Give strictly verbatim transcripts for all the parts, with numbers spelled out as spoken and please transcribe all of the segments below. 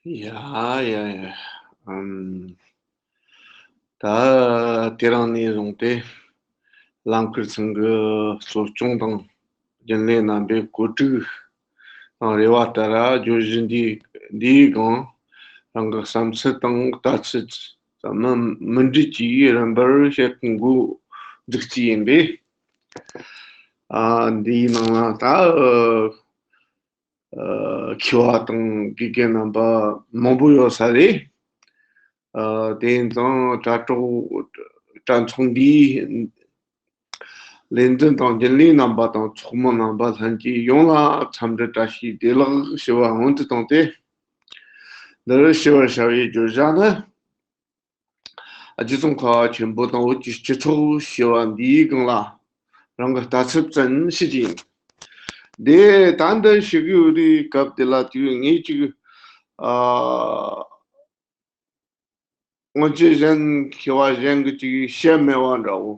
ཡ་ཡ་ཡ། ཨམ། ད་དེ་རིང་ནས་བཟུང་སྟེ་རླངས་འཁོར་ཚང་གི་གསོ་སྐྱོང་དང་རྒྱུན་ལས་རྣམ་པའི་བཀོད་སྒྲིག་དང་རེ་བ་ལྟར། བརྗོད་གཞི་འདི་འདིའི་སྒང་རང་གི་བསམ་ཚུལ་དང་ལྟ་ཚུལ་ཙམ་མིན་མུ་འབྲེལ་གྱིས་རིམ་པར་བཤད་འགོ་འཛུགས་རྩིས་ཡིན་པས། ཨ། འདིའི་ནང་ལ་ད་ཨ་མཁས་པ་དང་དགེ་རྒན་རྣམ་པ་མང་པོ་ཡོད་ས་རེད། ཨ། དེ་ཡིན་ཙང་དྲ་གྲོགས་དྲ་ཚོགས་འདིའི་ལས་འཛིན་དང་རྒྱུན་ལས་རྣམ་པ་དང་ཚོགས་མི་རྣམ་པ་ལྷན་རྒྱས་ཡོངས་ལ་འཚམས་འདྲི་བཀྲ་ཤིས་བདེ་ལེགས་ཞུ་བ་སྔོན་དུ་བཏང་སྟེ། འདིར་ཞུ་བར་བྱ་བའི་བརྗོད་བྱ་ནི། རྗེ་ཙོང་ཁ་བ་ཆེན་པོ་དང་བོད་ཀྱི་སྤྱི་ཚོགས་ཞེས་པ་འདིའི་སྒང་ལ་རང་གི་ལྟ་ཚུལ་ཙམ་ཞིག་ཡིན། དེ་ད་འདི་ཞུ་གི་ཡོད་དུས་སྐབས་དེ་ལ་དུས་ངས་ཅིག་ཨ། སྔོན་ཆད་གཞན་མཁས་པ་གཞན་གྱིས་ཅིག་བཤད་མེད་པ་འདྲ་བོ།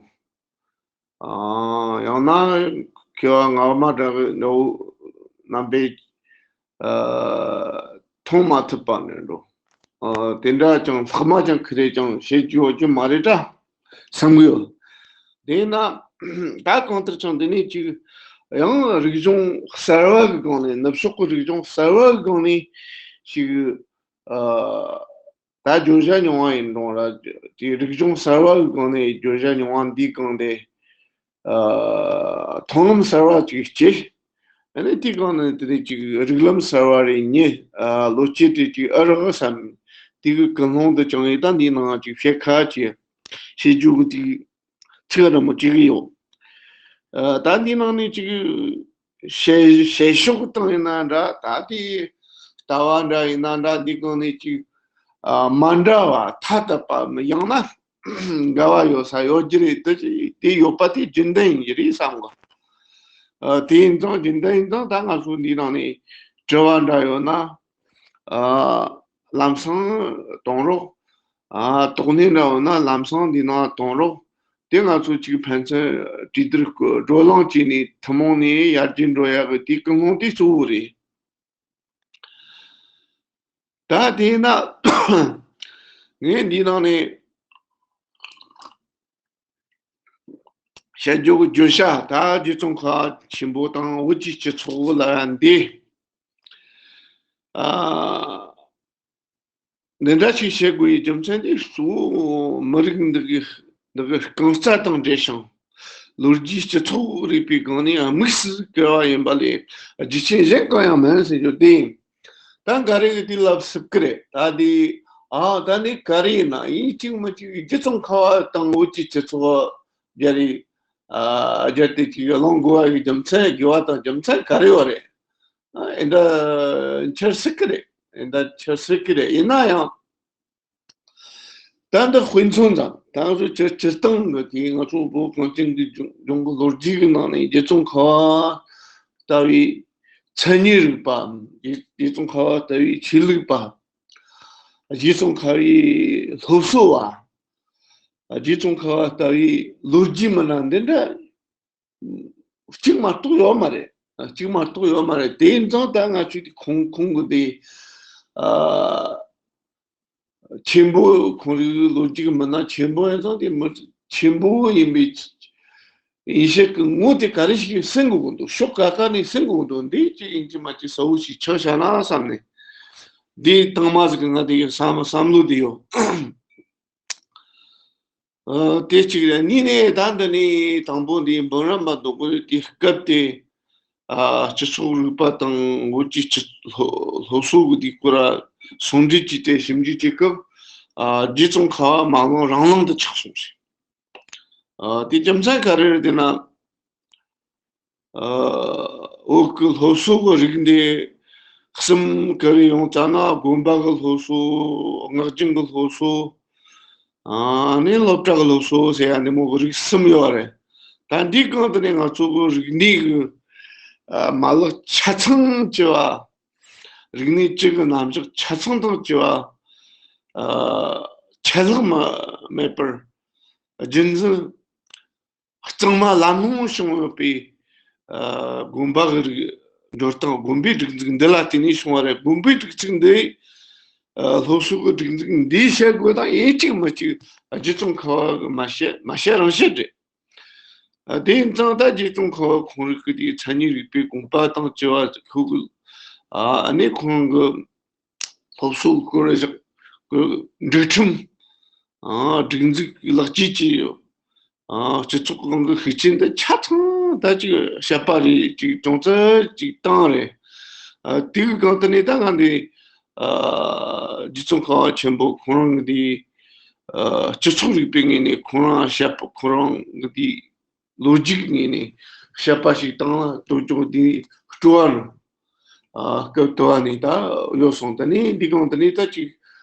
ཨ། ཡང་ན་མཁས་པ་སྔ་མ་འདྲ་བོ་རྣམ་པས་ཨ་མཐོང་མ་ཐུབ་པ་ནས་འགྲོ། ཨ། དེ་འདྲ་ཅང་ལྷག་མ་ཅང་ཁི་རེ་ཅང་བཤད་རྒྱུ་ཡོད་རྒྱུ་མ་རེད་དྲ་བསམ་གི་ཡོད། དེས་ན་ད་གང་ལྟར་ཀྱང་འདི་ནས་ཅིག་ཡང་རིག་གཞུང་གསར་བ་གི་སྒང་ནས། ནུབ་ཕྱོགས་ཀྱི་རིག་གཞུང་གསར་བ་གི་སྒང་ནས་ཅིག་ཨ། ད་བརྗོད་བྱ་རྙིང་བ་ཡིན་རུང་ར། དེ་རིག་གཞུང་གསར་བ་གི་སྒང་ནས་བརྗོད་བྱ་རྙིང་བ་འདིའི་སྒང་དེ། ཨ། མཐོང་ལམ་གསར་བ་ཅིག་སྐྱེས། ཨ་ནི་དེའི་སྒང་ནས་དེ་ནས་ཅིག་རིགས་ལམ་གསར་བ་རེ་རྙེད། ཨ། བློ་སྐྱེད་དེ་ཅིག་ཨེ་རག་བསམ། དེ་གི་ཀུན་སློང་དུ་བཅངས་ཡིན། ད་འདིའི་ནང་ཅིག་བཤད་ཁ་ཅིག་བཤད་རྒྱུ་གི་དེ་ཚིག་རིང་མོ་ཅིག་ཡོད། ཨ། ད་འདི་ནང་ནས་ཅིག་བཤད་བཤད་ཕྱོགས་སྟེང་ཡིན་ན་འདྲ། ད་དེ་ལྟ་བ་འདྲ་ཡིན་ན་འདྲ། འདི་སྒང་ནས་ཅིག་ཨ། མ་འདྲ་བ་ཐ་དད་པ་མི། ཡང་ན་འགལ་བ་ཡོད་ས་ཡོད་རྒྱུ་རེད། དེ་དེ་ཡོད་པ་དེ་རྒྱུན་ལྡན་ཡིན་གྱི་རེད་བསམ་གི། ཨ། དེ་ཡིན་ཙང་རྒྱུན་ལྡན་ཡིན་ཙང་ད་ང་ཚོ་འདི་ནང་ནས་དྲི་བ་འདྲ་ཡོད་ན། ཨ། ལམ་སང་གཏོང་རོགས། ཨ། དོགས་གནས་འདྲ་ཡོད་ན་ལམ་སང་འདི་ནང་གཏོང་རོགས། དེ་ང་ཚོ་གཅིག་ཕན་ཚུན་གྲོས་བསྡུར་བགྲོ་གླེང་བྱས་ནས་ཐུན་མོང་ནས་ཡར་རྒྱས་འགྲོ་ཡག་གི་དེ་ཀུན་སློང་དེ་གཙོ་བོ་རེད། ད་དེས་ན་ངས་འདི་ནང་ནས་བཤད་རྒྱུ་གི་བརྗོད་བྱ། ད་རྗེ་ཙོང་ཁ་བ་ཆེན་པོ་དང་བོད་ཀྱི་སྤྱི་ཚོགས་ལ་འདི། ཨ། འདི་འདྲ་ཞིག་བཤད་དགོས་པའི་རྒྱུ་མཚན་དེ་གཙོ་བོ་མི་རིགས་འདི་གི་འདི་གི་རྐང་རྩ་དང་འབྲེལ་ཞིང་། ལོ་རྒྱུས་སྤྱི་ཚོགས་རིག་པའི་སྒང་ནས་དམིགས་སུ་བཀར་བ་ཡིན་པ་ལས་རྒྱུ་རྐྱེན་གཞན་གང་ཡང་མིན་ཟེར་རྒྱུ་དེ་ཡིན། ད་འགའ་རེ་གིས་དེ་ལབ་སྲིད་ཀི་རེད། ད་དེ། ཨ། ད་ནི་ག་རེ་ཡིན་ན་ཡིན་གཅིག་མིན་གཅིག་རྗེ་ཙོང་ཁ་བ་དང་བོད་ཀྱི་སྤྱི་ཚོགས་སྦྱར་རེ། ཨ། སྦྱར་ཏེ་ཅིག་གླེང་དགོས་པ་གི་རྒྱུ་མཚན། དགོས་པ་དང་རྒྱུ་མཚན་ག་རེ་ཡོད་རེད། ཨ། ཨེ་འདྲ་འཆར་སྲིད་ཀི་རེད། ཨེ་འདྲ་འཆར་སྲིད་ཀི་རེད། ཡིན་ན་ཡང་། ད་འདི་དཔེ་མཚོན་ཙམ། ད་ང་ཚོ་སྤྱིར་སྤྱིར་བཏང་གི་དེ་ང་ཚོ་བོད་གངས་ཅན་གྱི་ལྗོངས་ལྗོངས་ཀྱི་ལོ་རྒྱུས་ཀྱི་ནང་ནས་རྗེ་ཙོང་ཁ་བ་ལྟ་བུའི་མཚན་ཉིད་རིག་པ། རྗེ་རྗེ་ཙོང་ཁ་བ་ལྟ་བུའི་ཆོས་ལུགས་པ། རྗེ་ཙོང་ཁ་བའི་སློབ་གསོ་བ། རྗེ་ཙོང་ཁ་བ་ལྟ་བུའི་ལོ་རྒྱུས་མི་སྣ་འདི་འདྲ་གཅིག་མ་གཏོགས་ཡོད་མ་རེད། གཅིག་མ་གཏོགས་ཡོད་མ་རེད། དེ་ཡིན་ཙང་ད་ང་ཚོས་དེ་ཁོང་ཁོང་གི་དེ། ཨ། ཆེན་པོ། ཁོང་རིགས་ལོ་རྒྱུས་མི་སྣ་ཆེན་པོ་ཡིན་ཙང་དེ་མི་ཆེན་པོ་ཡིན་པའི་ཡིན་ཤེས་ཀྱི་ངོ་དེ་ག་རེ་ཞིག་གསན་དགོས་ཀྱི་འདུག་ཕྱོགས་ག་ག་ནས་གསན་དགོས་ཀྱི་འདུག་འདི་ཅིག་ཡིན་གཅིག་མིན་གཅིག་གསལ་བོ་ཞིག་ཆགས་བཞག་ན་བསམ་ནས། འདི་དང་མ་ཟིག་གི་ང་དེ་བསམ་བསམ་བློ་དེ་ཡོད། ཨ། དེ་གཅིག་རེད། གཉིས་ནས་ད་འདི་ནས་དང་པོ་འདི་འབུམ་རམས་པ་རྡོ་རྐོས་དེ་སྐབས་དེ། ཨ། སྤྱི་ཚོགས་རིག་པ་དང་བོད་ཀྱི་སྤྱི་སློབ་སློབ་གསོ་གི་དེ་སྐོར་ལ་ཟུང་འབྲེལ་བྱས་ཏེ་ཞིབ་འཇུག་བྱེད་སྐབས། ཨ། རྗེ་ཙོང་ཁ་བ་མ་ལངས་རང་ལངས་དུ་ཆགས་སོང་ཟེར། ཨ། དེ་རྒྱུ་མཚན་ག་རེ་རེད་ཟེར་ན། ཨ། བོད་ཀྱི་སློབ་གསོ་གི་རིགས་འདི་གསུམ་ག་རེ་ཡོང་ཙ་ན། དགོན་པ་གི་སློབ་གསོ། སྔགས་རྒྱུན་གྱི་སློབ་གསོ། ཨ་ནི་སློབ་གྲྭ་གི་སློབ་གསོ་ཟེར་ཡ་འདི་མོ་གི་རིགས་གསུམ་ཡོད་རེད། ད་འདིའི་སྒང་དེ་ནས་ང་ཚོ་གི་རིག་གནས་ཀྱི། ཨ། མ་ལག་ཆ་ཚང་བཅས་པ། རིག་གནས་སྤྱི་གི་རྣམ་གཞག་ཆ་ཚང་དང་བཅས་པ། ཨ། ཆད་ལྷག་མ་མེད་པར་རྒྱུན་འཛིན། གཙང་མ་ལམ་ལྷོང་བྱུང་ཡོད་པའི། ཨ། དགོན་པ་གི་རིགས་འགྲོ་སྟངས། དགོན་པའི་སྒྲིག་འཛུགས་འདི་ལ་བརྟེན་ནས་བྱུང་བ་རེད། དགོན་པའི་སྒྲིག་འཛུགས་འདི་ ཨ་སློབ་གསོ་གི་སྒྲིག་འཛུགས་འདི་བྱེད་དགོས་དང་ཡིན་གཅིག་མིན་གཅིག་རྗེ་ཙོང་ཁ་པ་གི་མ་བཤད་མ་བཤད་རང་བཤད་རེད། ཨ་དེ་ཡིན་ཙང་ད་རྗེ་ཙོང་ཁ་པ་ཁོང་རིགས་ཀྱི་དེའི་མཚན་ཉིད་རིག་པའི་དགོངས་པ་དང་བཅས་པ་ཁོ་གི་ཨ་ནི་ཁོང་གི་སློབ་གསོ་སྐོར་བཞག་གི་སྒྲིག་ཁྲིམས། ཨ་སྒྲིག་འཛུགས་ཀྱི་ལག་ཁྱེར་བཅས་ཡོད། ཨ་སྤྱི་ཚོགས་སྒང་གི་ཤུགས་རྐྱེན་འདི་ཆ་ཚང་ད་ཅིག་བཤད་པ་རེད། ཅིག་ཅུང་ཙམ་ཅིག་བཏང་རེད། ཨ་དེ་གི་སྒང་དེ་ནས་ད་ང་འདི་ཨ་རྗེ་ཙོང་ཁ་པ་ཆེན་པོ་ཁོང་རང་གི་འདི་ཨ་སྤྱི་ཚོགས་རིག་པའི་ངོས་ནས་ཁོང་རང་བཤད་པ་ཁོང་རང་གི་འདི་ལོ་རྒྱུས་ངོས་ནས་བཤད་པ་ཞིག་བཏང་ན་དོ་ཅོག་འདི་སྤྲོ་བ་རུ། ཨ་སྐབས་དུ་བ་ནས་ད་ཡོད་སོང་། དེ་ནས་འདི་གང་དེ་ནས་ད་ཅིག་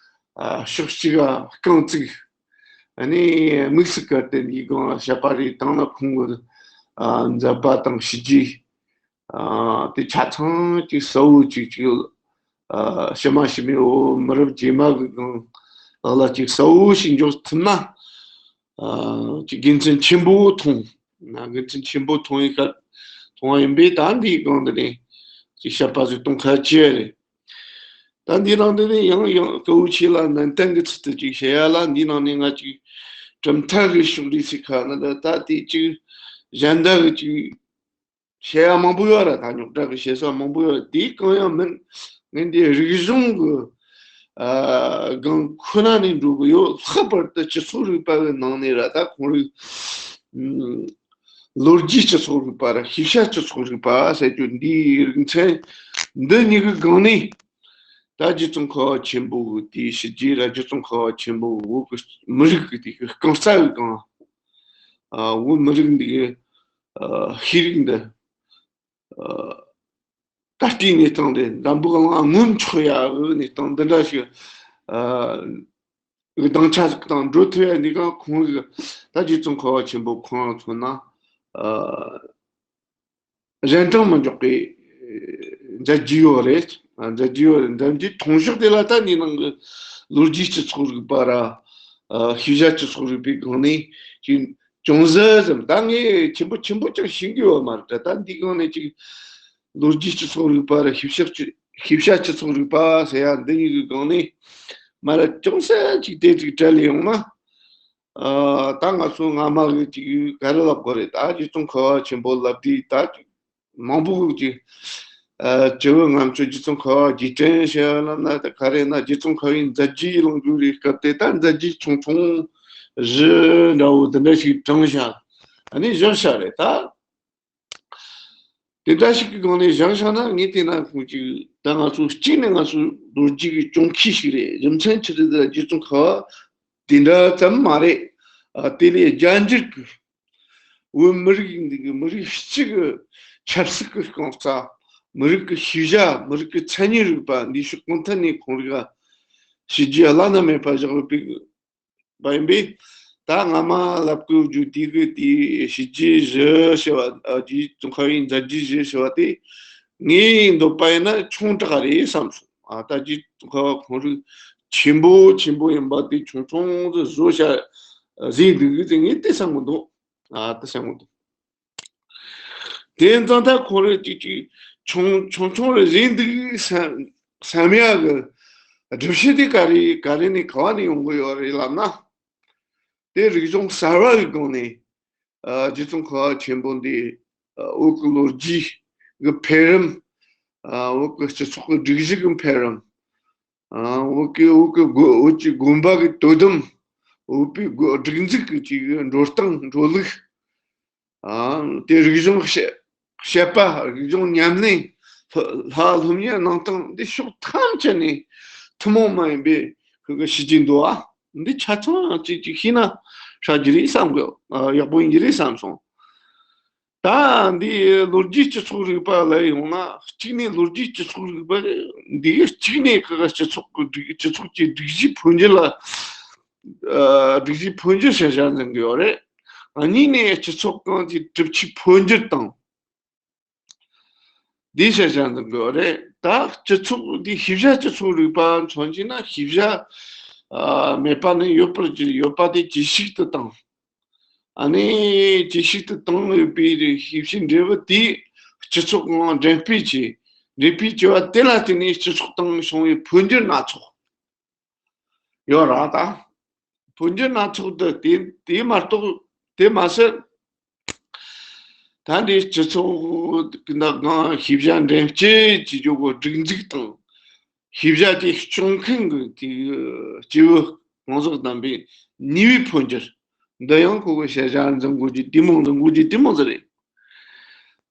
ཨ་ཕྱོགས་གཅིག་ག་རྐང་བཙུགས། ཨ་ནི་དམིགས་སུ་བཀར་ཏེ་འདི་གང་བཤད་པ་རེད་བཏང་ན་ཁོང་གི་ཨ་མཛད་པ་དང་བྱས་རྗེས་ཨ་དེ་ཆ་ཚང་ཅིག་གསལ་བོ་ཅིག་ཅིག་ཨ་ཕྱི་མ་ཕྱི་མའི་འོ་མི་རབས་རྗེས་མ་གི་གང་ལག་ལ་ཅིག་གསལ་བོ་ཞིག་འཇོག་ཐུབ་ན། ཨ་ཅིག་དགེ་མཚན་ཆེན་པོ་མཐོང་། ན་དགེ་མཚན་ཆེན་པོ་མཐོང་ཡིན་ཁ་མཐོང་བ་ཡིན་པས། ད་འདིའི་སྒང་འདི་ནས་ཅིག་བཤད་པ་ཟིག་གཏོང་ཁ་ཆེ་རེད། ད་འདིའི་ནང་འདི་ནས་ཡང་ཡང་སྐུ་ཆེ་ལ་ནན་ཏན་གྱི་ཚུལ་དུ་ཅིག་བཤད་ཡ་ལ། འདིའི་ནང་ནས་ང་ཅིག་གྲུབ་མཐའ་གི་ཕྱོགས་རིས་ཟིག་ཁ་ན་ད་ད་དེ་ཅིག་གཞན་དག་གི་ཅིག་བཤད་ཡ་མང་པོ་ཡོད་ར། ད་རྙོག་དྲ་གི་བཤད་ས་མང་པོ་ཡོད་ར། དེ་གང་ཡང་མིན། ངས་འདི་རིག་གཞུང་གི་ཨ་སྒང་ཁོ་ན་ནས་འགྲོ་གི་ཡོད། ལྷག་པར་དུ་སྤྱི་ཚོགས་རིག་པ་གི་ནང་ནས་ར། ད་ཁོང་རིག་ཨ་ལོ་རྒྱུས་སྤྱི་ཚོགས་རིག་པ་ར་ཤེས་བྱ་སྤྱི་ཚོགས་རིག་པ་ཟེར་རྒྱུ་འདིའི་རིག་ཚན་འདི་གཉིས་ཀྱི་སྒང་ནས་ད་རྗེ་ཙོང་ཁ་པ་ཆེན་པོ་གི་དེའི་ཕྱི་རྒྱལ་ར་རྗེ་ཙོང་ཁ་པ་ཆེན་པོ་བོད་ཀྱི་མི་རིགས་ཀྱི་དེ་གི་རྐང་རྩ་གི་སྒང་ཨ་བོད་མི་རིགས་འདི་གི་ཨ་ཤེས་རིག་འདི་ཨ་ད་ལྟའི་གནས་སྟངས་དེ་འཛམ་བུ་གླིང་ང་ངོམ་ཆོག་ཡག་གི་གནས་སྟངས་འདི་འདྲ་ཞིག་ཨ་གི་སྡིངས་ཆ་ཞིག་དང་འགྲོ་ཐུབ་ཡ་འདི་ག་ཁོང་གི་ད་རྗེ་ཙོང་ཁ་པ་ཆེན་པོ་ཁོང་རང་མཚོན་ན་ཨ་གཞན་དྲིང་མི་འཇོག་པའི་མཛད་རྗེས་ཡོད་རེད། མཛད་རྗེས་ཡོད་རེད། མཛད་རྗེས་མཐོང་ཕྱོགས་དེ་ལ་ད་འདི་ནང་གི་ལོ་རྒྱུས་སྤྱི་ཚོགས་རིག་པ་ར་ཨ་ཤེས་བྱ་སྤྱི་ཚོགས་རིག་པའི་སྒང་ནས་ཅིག་ཅུང་ཟད་ཙམ། ད་ངས་ཆེན་པོ་ཆེན་པོ་ཅིག་ཤེས་ཀྱི་ཡོད་མ་རེད། ད་འདི་སྒང་ནས་ཅིག་ལོ་རྒྱུས་སྤྱི་ཚོགས་རིག་པ་ར་ཤེས་བྱ་སྤྱི་ཤེས་བྱ་སྤྱི་ཚོགས་རིག་པ་ཟེར་ཡ་འདི་གཉིས་ཀྱི་སྒང་ནས་མ་ར་ཅུང་ཟད་ཅིག་དེ་ཅིག་བྲལ་ཡོང་ན། ཨ་ད་ང་ཚོ་སྔ་མ་གི་ཅིག་ག་རེ་ལབ་དགོས་རེད། ད་རྗེ་ཙོང་ཁ་པ་ཆེན་པོ་ལབ་དུས་ད་ཅིག་མང་པོ་གི་ཅིག་ཨ་བྱ་བའི་ངམ་ཚོ་རྗེ་ཙོང་ཁ་པ་རྗེས་དྲན་བྱས་ལབ་ན་ད་ག་རེ་ན་རྗེ་ཙོང་ཁ་པའི་མཛད་རྗེས་ལོངས་རྒྱུ་རེད། སྐབས་དེ་ད་མཛད་རྗེས་ཆུང་ཆུང་བཞི་འདྲ་བོ་འདི་འདྲ་ཞིག་དྲངས་བཞག་ཨ་ནི་བཞག་བཞག་རེད་ད། དེ་འདྲ་ཞིག་གི་སྒང་ནས་བཞག་བཞག་ན་ངས་བལྟས་ན་ཁོང་ཅིག་ད་ང་ཚོ་གཅིག་ནས་ང་ཚོ་ལོ་རྒྱུས་ཀྱི་གྱོང་གུད་ཞིག་རེད། རྒྱུ་མཚན་ཅི་རེད་ཟེར་ན་རྗེ་ཙོང་ཁ་པ་དེ་འདྲ་ཙམ་མ་རེད། ཨ་དེ་ལས་རྒྱ་འགྱུར་གྱི་བོད་མི་རིགས་འདི་གི་མི་རིགས་སྤྱི་གི་ཆབ་སྲིད་ཀྱི་རྐང་རྩ། མི་རིགས་ཀྱི་ཤེས་བྱ། མི་རིགས་ཀྱི་མཚན་ཉིད་རིག་པ་འདི་ཕྱོགས་གང་ཐད་ནས་ཁོང་རིགས་ལ་བྱས་རྗེས་བླ་ན་མེད་པ་བཞག་ཡོད་པའི་པ་ཡིན་པས། ད་སྔ་མ་ལབ་དགོས་རྒྱུ་དེ་གི་དེའི་བྱས་རྗེས་བཞི་ཞེས་པ། ཨ་རྗེ་ཙོང་ཁ་པའི་མཛད་རྗེས་བཞི་ཞེས་པ་དེ་ངའི་འདོད་པ་ཡིན་ན་ཆུང་དྲགས་རེད་བསམ་སོང་། ཨ་ད་རྗེ་ཙོང་ཁ་པ་ཁོང་རིགས་ཆེན་པོ་ཆེན་པོ་ཡིན་པ་དེ་ཆུང་ཆུང་དུ་བཟོ་བྱ་ཟིན་འདུག་གི་དེ་ངས་དེ་བསམ་གི་འདུག་ཨ་ད་བསམ་གི་འདུག་དེ་ཙང་ད་ཁོ་རེ་ཅིག་ཅིག་ཆུང་ཆུང་ཆུང་རེ་རེད་འདུག་བསམ་བསམ་ཡག་གི་སྒྲུབ་བྱེད་དེ་ག་རེ་ག་རེ་ནས་ག་བ་ནས་ཡོང་གི་ཡོད་རེད་ལབ་ན། དེ་རིག་གཞུང་གསར་བ་གི་སྒང་ནས་ཨ་རྗེ་ཙོང་ཁ་པ་ཆེན་པོ་འདི་ཨ་བོད་ཀྱི་ལོ་རྒྱུས་ཀྱི་འཕེལ་རིམ། ཨ་བོད་ཀྱི་སྤྱི་ཚོགས་ཀྱི་སྒྲིག་གཞི་གི་འཕེལ་རིམ། ཨ་བོད་ཀྱི་བོད་ཀྱི་དགོན་བོད་ཀྱི་དགོན་པ་གི་དོ་དམ། བོད་པའི་དགོན་སྒྲིག་འཛུགས་ཀྱི་ཅིག་འགྲོ་སྟངས་འགྲོ་ལུགས། ཨ་དེ་རིག་གཞུང་བཤད་བཤད་པ། རིག་གཞུང་ཉམས་ལེན། ལྷ་ལྷ་སློབ་གཉེར་གནང་སྟངས་འདི་ཕྱོགས་ཐམས་ཅད་ནས་ཐུན་མོང་མ་ཡིན་པའི་ཁོ་གི་བྱས་རྗེས་འདུག་ཨ། འདི་ཆ་ཚང་ཅིག་ཅིག་ཤེས་ན་ཧྲ་རྒྱུ་རེད་བསམ་གི། ཨ་ཡག་པོ་ཡིན་གྱི་རེད་བསམ་སོང་། ད་འདི་ལོ་རྒྱུས་སྤྱི་ཚོགས་རིག་པ་ལ་ཡོང་ན། གཅིག་ནས་ལོ་རྒྱུས་སྤྱི་ཚོགས་རིག་པ་འདི་གཅིག་ནས་ཁོ་གི་སྤྱི་ཚོགས་ཀྱི་སྒྲིག་སྤྱི་ཚོགས་ཀྱི་སྒྲིག་གཞི་འཕོ་འགྱུར་ལ། ཨ་སྒྲིག་གཞི་འཕོ་འགྱུར་བྱ་བྱ་འཛིན་གི་ཡོད་རེད། གཉིས་ནས་སྤྱི་ཚོགས་གང་ཅིག་གྲུབ་ཆའི་འཕོ་འགྱུར་དང་འདི་བྱ་བྱ་འཛིན་གི་ཡོད་རེད། ད་སྤྱི་ཚོགས་འདི་ཤེས་བྱ་སྤྱི་ཚོགས་རིག་པ་མཚོན་གྱི་ན། ཤེས་བྱ་ཨ་མེད་པ་ནས་ཡོད་པར་གྱུར། ཡོད་པ་དེ་ཇེ་ཞིག་ཏུ་བཏང་། ཨ་ནི་ཇེ་ཞིག་ཏུ་བཏང་ཡོད་པའི་ཤེས་བྱའི་འབྲས་བུ་དེ་སྤྱི་ཚོགས་ངང་འགྲེམས་སྤེལ་བྱས། འགྲེམས་སྤེལ་བྱས་པ་དེ་ལ་བརྟེན་ནས་སྤྱི་ཚོགས་སྟེང་བྱུང་བའི་འཕོ་འགྱུར་སྣ་ཚོགས། ཡོད་ར་ད། འཕོ་འགྱུར་སྣ་ཚོགས་འདི་དེ་དེ་མ་གཏོགས། དེ་མ་ཟད། ད་འདི་སྤྱི་ཚོགས་ཀྱི་ནང་ཤེས་བྱ་འདྲེན་སྤྱོད་ཀྱི་སྒྲིག་འཛུགས་དང་། ཤེས་བྱ་དེ་སྐྱོང་མཁན་གྱི་དེ་སྐྱེས་བུ་གང་ཟག་རྣམ་པའི་ནུས་པའི་འཕོ་འགྱུར། འདི་ཡང་ཁོ་གི་ཤེས་བྱ་འཛིན་དགོས་རྒྱུ་དེ་མོ་འཛིན་དགོས་རྒྱུ་དེ་མོ་ཟིག་རེད།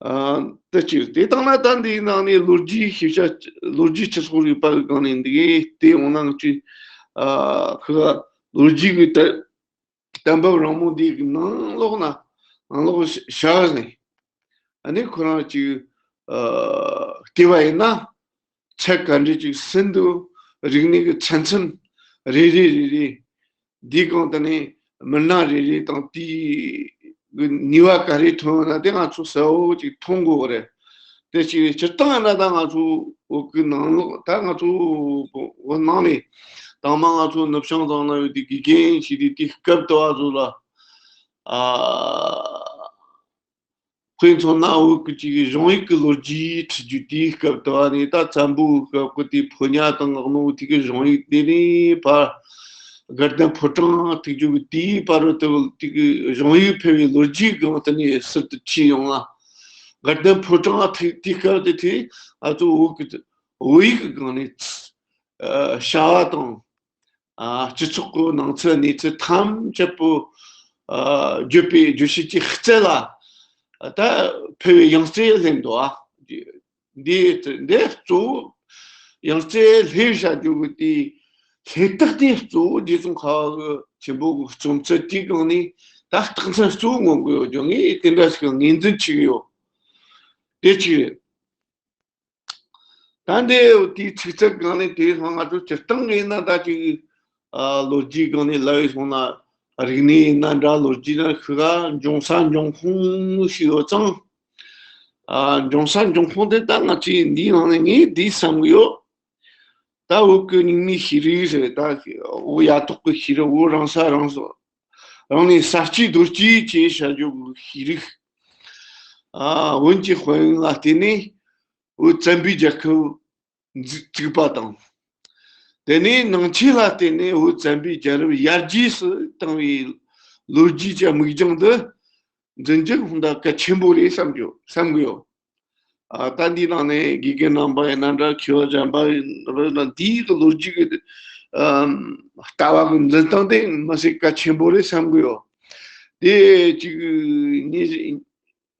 ཨ། དེ་གཅིག་དེ་དང་ན་ད་འདིའི་ནང་ནས་ལོ་རྒྱུས་ཤེས་བྱ། ལོ་རྒྱུས་སྤྱི་ཚོགས་རིག་པ་གི་སྒང་ནས་འདི་གའི་དེ་འོང་ན་ང་ཚོས། ཨ། ཁི་ག་ལོ་རྒྱུས་ཀྱི་ད་གཏན་ཕབ་རིང་མོ་འདི་གི་ནང་ལོགས་ན། ནང་ལོགས་བྱ་བ་ནས། ཨ་ནི་ཁོ་རང་གཅིག་ཨ། བལྟས་པ་ཡིན་ན། ཚད་ག་འདྲ་ཅིག་ཟིན་འདུག་རིག་གནས་ཀྱི་ཚན་ཚན་རེ་རེ་རེ་རེ། འདིའི་སྒང་དུ་ནས་མི་སྣ་རེ་རེ་དང་དེའི་ནུས་པ་ག་རེ་ཐོན་ཡོད་ན་དེ་ང་ཚོ་གསལ་བོ་ཅིག་མཐོང་དགོས་པ་རེད། དེ་ཅིག་སྤྱིར་བཏང་ཡིན་ན་ད་ང་ཚོ་བོད་ཀྱི་ནང་ལོགས། ད་ང་ཚོ་བོད་ནང་ནས་དང་མ་ང་ཚོ་ནུབ་བྱང་ཚང་ན་ཡོད་དེ་དགེ་རྒན་བྱས་དེ་དེའི་སྐབས་དུ་བ་ཚོ་ལ། ཨ། དཔེ་མཚོན་ན་བོད་ཀྱི་ཅིག་གཞུང་ཡིག་གི་ལོ་རྒྱུས་ཁྲིད་རྒྱུ་དེའི་སྐབས་དུ་བ་ནས། ད་བཙན་པོའི་སྐབས་ཀྱི་དེའི་ཕོ་ཉ་དང་ངག་མོ་དེ་གི་གཞུང་ཡིག་དེ་ནས་ཕར་དགའ་ལྡན་ཕོ་བྲང་ཐུག་རྒྱུ་གི་དེའི་བར་དུ་དེ་གི་གཞུང་ཡིག་ཕལ་བའི་ལོ་རྒྱུས་སྒང་དུ་ནས་ཟུར་དུ་ཁྲིད་ཡོང་ལ། དགའ་ལྡན་ཕོ་བྲང་ཐུག་དེའི་སྐབས་དེ་དེ་ང་ཚོ་བོད་ཀྱི་བོད་ཡིག་གི་སྒང་ནས། ཨ། བྱ་བ་དང་། ཨ། སྤྱི་ཚོགས་ཀྱི་ནང་ཚུལ་གནས་ཚུལ་ཐམས་ཅད་པོ། ཨ། བརྗོད་པའི་བརྗོད་བྱེད་ཀྱི་རྩལ་ལ། ད་ཕལ་བའི་ཡང་རྩེ་སླེབས་འདུག་ཨ། འདི་འདི་གཙོ་བོ་ཡང་རྩེ་སླེབས་བྱ་རྒྱུ་གི་དེའི་ལྷད་རྟགས་དེ་གཙོ་བོ་རྗེ་ཙོང་ཁ་པ་གི་ཆེན་པོ་གི་རྩོམ་ཚུལ་དེའི་སྒང་ནས་ད་རྟགས་མཚན་གཙོ་བོ་མངོན་གི་ཡོད་རྒྱུ། ངས་དེ་འདྲ་ཞིག་ངོས་འཛིན་བྱེད་ཀྱི་ཡོད། དེ་གཅིག་རེད། ད་འདི་དེའི་ཚིག་ཚད་སྒང་ནས་དེའི་སང་ང་ཚོ་སྤྱིར་བཏང་གི་ཡིན་ན་ད་ཅིག་ཨ། ལོ་རྒྱུས་སྒང་ནས་ལབ་ཡོད་སོང་ན། རིག་གནས་ཡིན་ན་འདྲ། ལོ་རྒྱུས་ན་ཁི་ག་འབྱུང་ས་འབྱུང་ཁུངས་ཤིག་ཡོད་ཙང་། ཨ། འབྱུང་ས་འབྱུང་ཁུངས་དེ་ད་ང་ཚོས་འདིའི་ནང་ནས་ངས་འདི་བསམ་གི་ཡོད། ད་བོད་ཀྱི་རྙིང་མའི་ཤེས་རིག་ཟེར། ད་བོད་ཡ་ཐོག་གི་ཤེས་རིག་བོད་རང་ས་རང་སོ། རང་ནས་གསར་སྐྱེས་རྡོ་སྐྱེས་བྱས་བྱ་རྒྱུ་གི་ཤེས་རིག་ཨ། བོན་གྱི་དཔལ་ཡོན་ལ་བརྟེན་ནས་བོད་བཙན་པོའི་རྒྱལ་ཁབ་འཛུགས་བཙུགས་པ་དང་། དེ་ནས་ནང་ཆོས་ལ་བརྟེན་ནས་བོད་བཙན་པོའི་རྒྱལ་རབས་ཡར་རྒྱས་སུ་བཏང་བའི་ལོ་རྒྱུས་ཀྱི་མིག་རྒྱང་འདི་འཛིན་རྒྱུ་ཧོན་ད་གལ་ཆེན་པོ་རེད་བསམ་རྒྱུ་བསམ་གི་ཡོད། ཨ། ད་འདིའི་ནང་ནས་དགེ་རྒན་རྣམ་པ་ཡིན་ན་འདྲ། མཁས་པ་གཞན་པ་ཡིན་ན་འདྲ། འདིའི་གི་ལོ་རྒྱུས་ཀྱི་ཨམ་ལྟ་བ་གི་འཛིན་སྟངས་དེ་མི་སྲིད་གལ་ཆེན་པོ་རེད་བསམ་གི་ཡོད། དེ་གཅིག་ནས་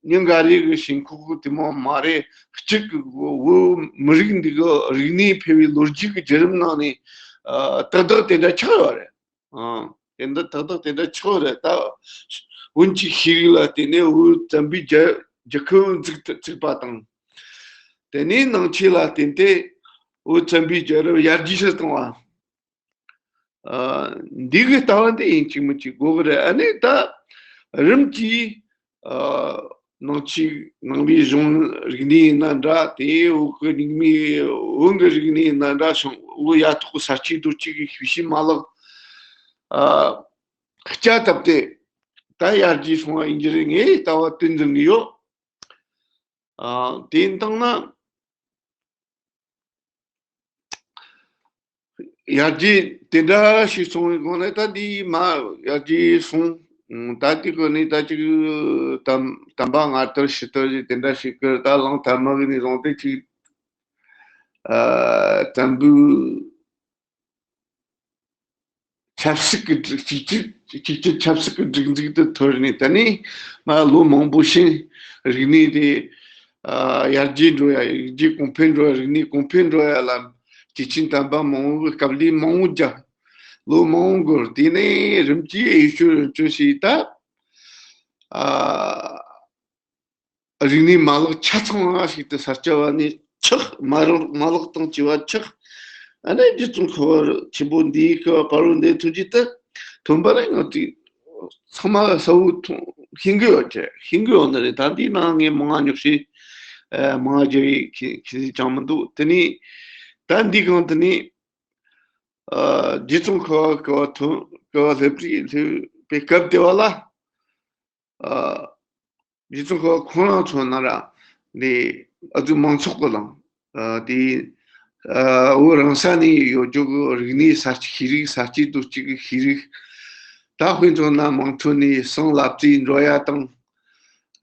ཉིན་འགའ་རེ་གི་ཞེན་ཁོག་གི་དེ་མོ་མ་རེད། གཅིག་གི་བོད་མི་རིགས་འདི་གི་རིག་གནས་འཕེལ་བའི་ལོ་རྒྱུས་ཀྱི་བརྒྱུད་རིམ་ནང་ནས། ཨ། ཏག་ཏག་དེ་འདྲ་ཆགས་ཡོད་རེད། ཨང་། དེ་འདྲ་ཏག་ཏག་དེ་འདྲ་ཆགས་ཡོད་རེད། ད་བོན་གྱི་ཤེས་རིག་ལ་བརྟེན་ནས་བོད་བཙན་པོའི་རྒྱལ་རྒྱལ་ཁབ་འཛུགས་བཙུགས་པ་དང་། དེ་ནས་ནང་ཆོས་ལ་བརྟེན་ཏེ་བོད་བཙན་པོའི་རྒྱལ་རབས་ཡར་རྒྱས་སུ་བཏང་བ། ཨ། འདི་གི་ལྟ་བ་འདི་ཡིན་གཅིག་མིན་གཅིག་དགོས་གི་རེད། ཨ་ནི་ད་རིམ་གྱིས། ཨ། ནང་ཆོས་ནང་པའི་གཞུང་རིག་གནས་ཡིན་ན་འདྲ། དེ་བོད་ཀྱི་རྙིང་མའི་བོན་གྱི་རིག་གནས་ཡིན་ན་འདྲ། བོད་ཡ་ཐོག་གི་གསར་སྐྱེས་རྡོ་སྐྱེས་ཀྱི་ཤེས་བྱའི་མ་ལག་ཨ། བསྐྱར་བཏབ་སྟེ་ད་ཡར་རྒྱས་སོང་བ་ཡིན་གྱི་རེད། ངས་ལྟ་བ་དེ་འཛིན་གྱི་ཡོད། ཨ། དེ་ཡིན་དང་ན། ཡར་རྒྱས་དེ་འདྲ་ཞིག་སོང་བའི་སྒང་ནས་ད་འདི་མ་ཡར་རྒྱས་སོང་། ད་དེ་གི་ནས་ད་ཅིག་དམ་དམ་པ་སྔ་དར་ཕྱི་དར་ཞིག་དེ་འདྲ་ཞིག་གི་ད་གླང་དར་མ་གི་ནས་བཟུང་སྟེ་ཅིག་ཨ། བཙན་པོའི་ཆབ་སྲིད་ཀྱི་སྒྲིག་གཅིག་གྱུར་གཅིག་གྱུར་ཆབ་སྲིད་ཀྱི་སྒྲིག་འཛུགས་དེ་ཐོར་ནས། ད་ནི་མ་ལོ་མང་པོ་ཕྱིན། རིག་གནས་དེ་ཨ་ཡར་རྒྱས་འགྲོ་ཡ། ཡར་རྒྱས་གོང་འཕེལ་འགྲོ་ཡ། རིག་གནས་གོང་འཕེལ་འགྲོ་ཡ་ལ་སྐྱེས་ཆེན་དམ་པ་མང་པོ་གི་སྐབས་ལས་མང་པོ་བརྒྱབ། ལོ་མང་པོ་འགོར། དེ་ནས་རིམ་གྱིས་ཡེ་ཤུ་རིམ་བྱོན་བྱས། ད་ཨ། རིག་གནས་མ་ལག་ཆ་ཚང་བ་ཞིག་ཏུ་གསར་བརྗེ་བ་ནས་ཆགས། མ་ལག་མ་ལག་དང་བཅས་པ་ཆགས། ཨ་ནི་རྗེ་ཙོང་ཁ་པ་ཆེན་པོ་འདིའི་སྐབས་བར་དུ་འདི་ཐོན་རྒྱུ་དེ་ཐོན་པ་རེད། ང་ཚོས་ཚང་མ་གསལ་བོ་མཐོང་ཤེས་ཀྱི་ཡོད་ཀྱི། ཤེས་ཀྱི་ཡོད་ནི་རེད། ད་འདིའི་ནང་ངས་མང་ང་ཉོག་བཤད་ཨ་མང་ང་རྒྱག་ཡས་ཁྱེད་ཁྱེད་ཚོས་ཅང་མི་འདུག་དེ་ནས་ད་འདི་གང་དེ་ནས་ཨ་རྗེ་ཙོང་ཁ་པ་སྐུ་པར་ཐོན། སྐུ་པར་སླེབས་རེད། སླེབས་པའི་སྐབས་དེ་བ་ལ། ཨ། རྗེ་ཙོང་ཁ་པ་ཁོ་རང་མཚོན་ན་ར། འདི་ཨ་ཙི་མང་ཚོགས་ཀྱི་ལམ། ཨ། དེ་ ཨ། བོད་རང་ས་ནས་ཡོད་རྒྱུ་གི་རིག་གནས་གསར་བརྗེ་ཤེས་རིག་གསར་བརྗེ་གཏོད་རྒྱུ་གི་ཤེས་རིག་ད་དཔེ་མཚོན་ན་དམངས་ཁྲོད་ནས་ཟངས་ལབ་རྩེ་འགྲོ་ཡ་དང་།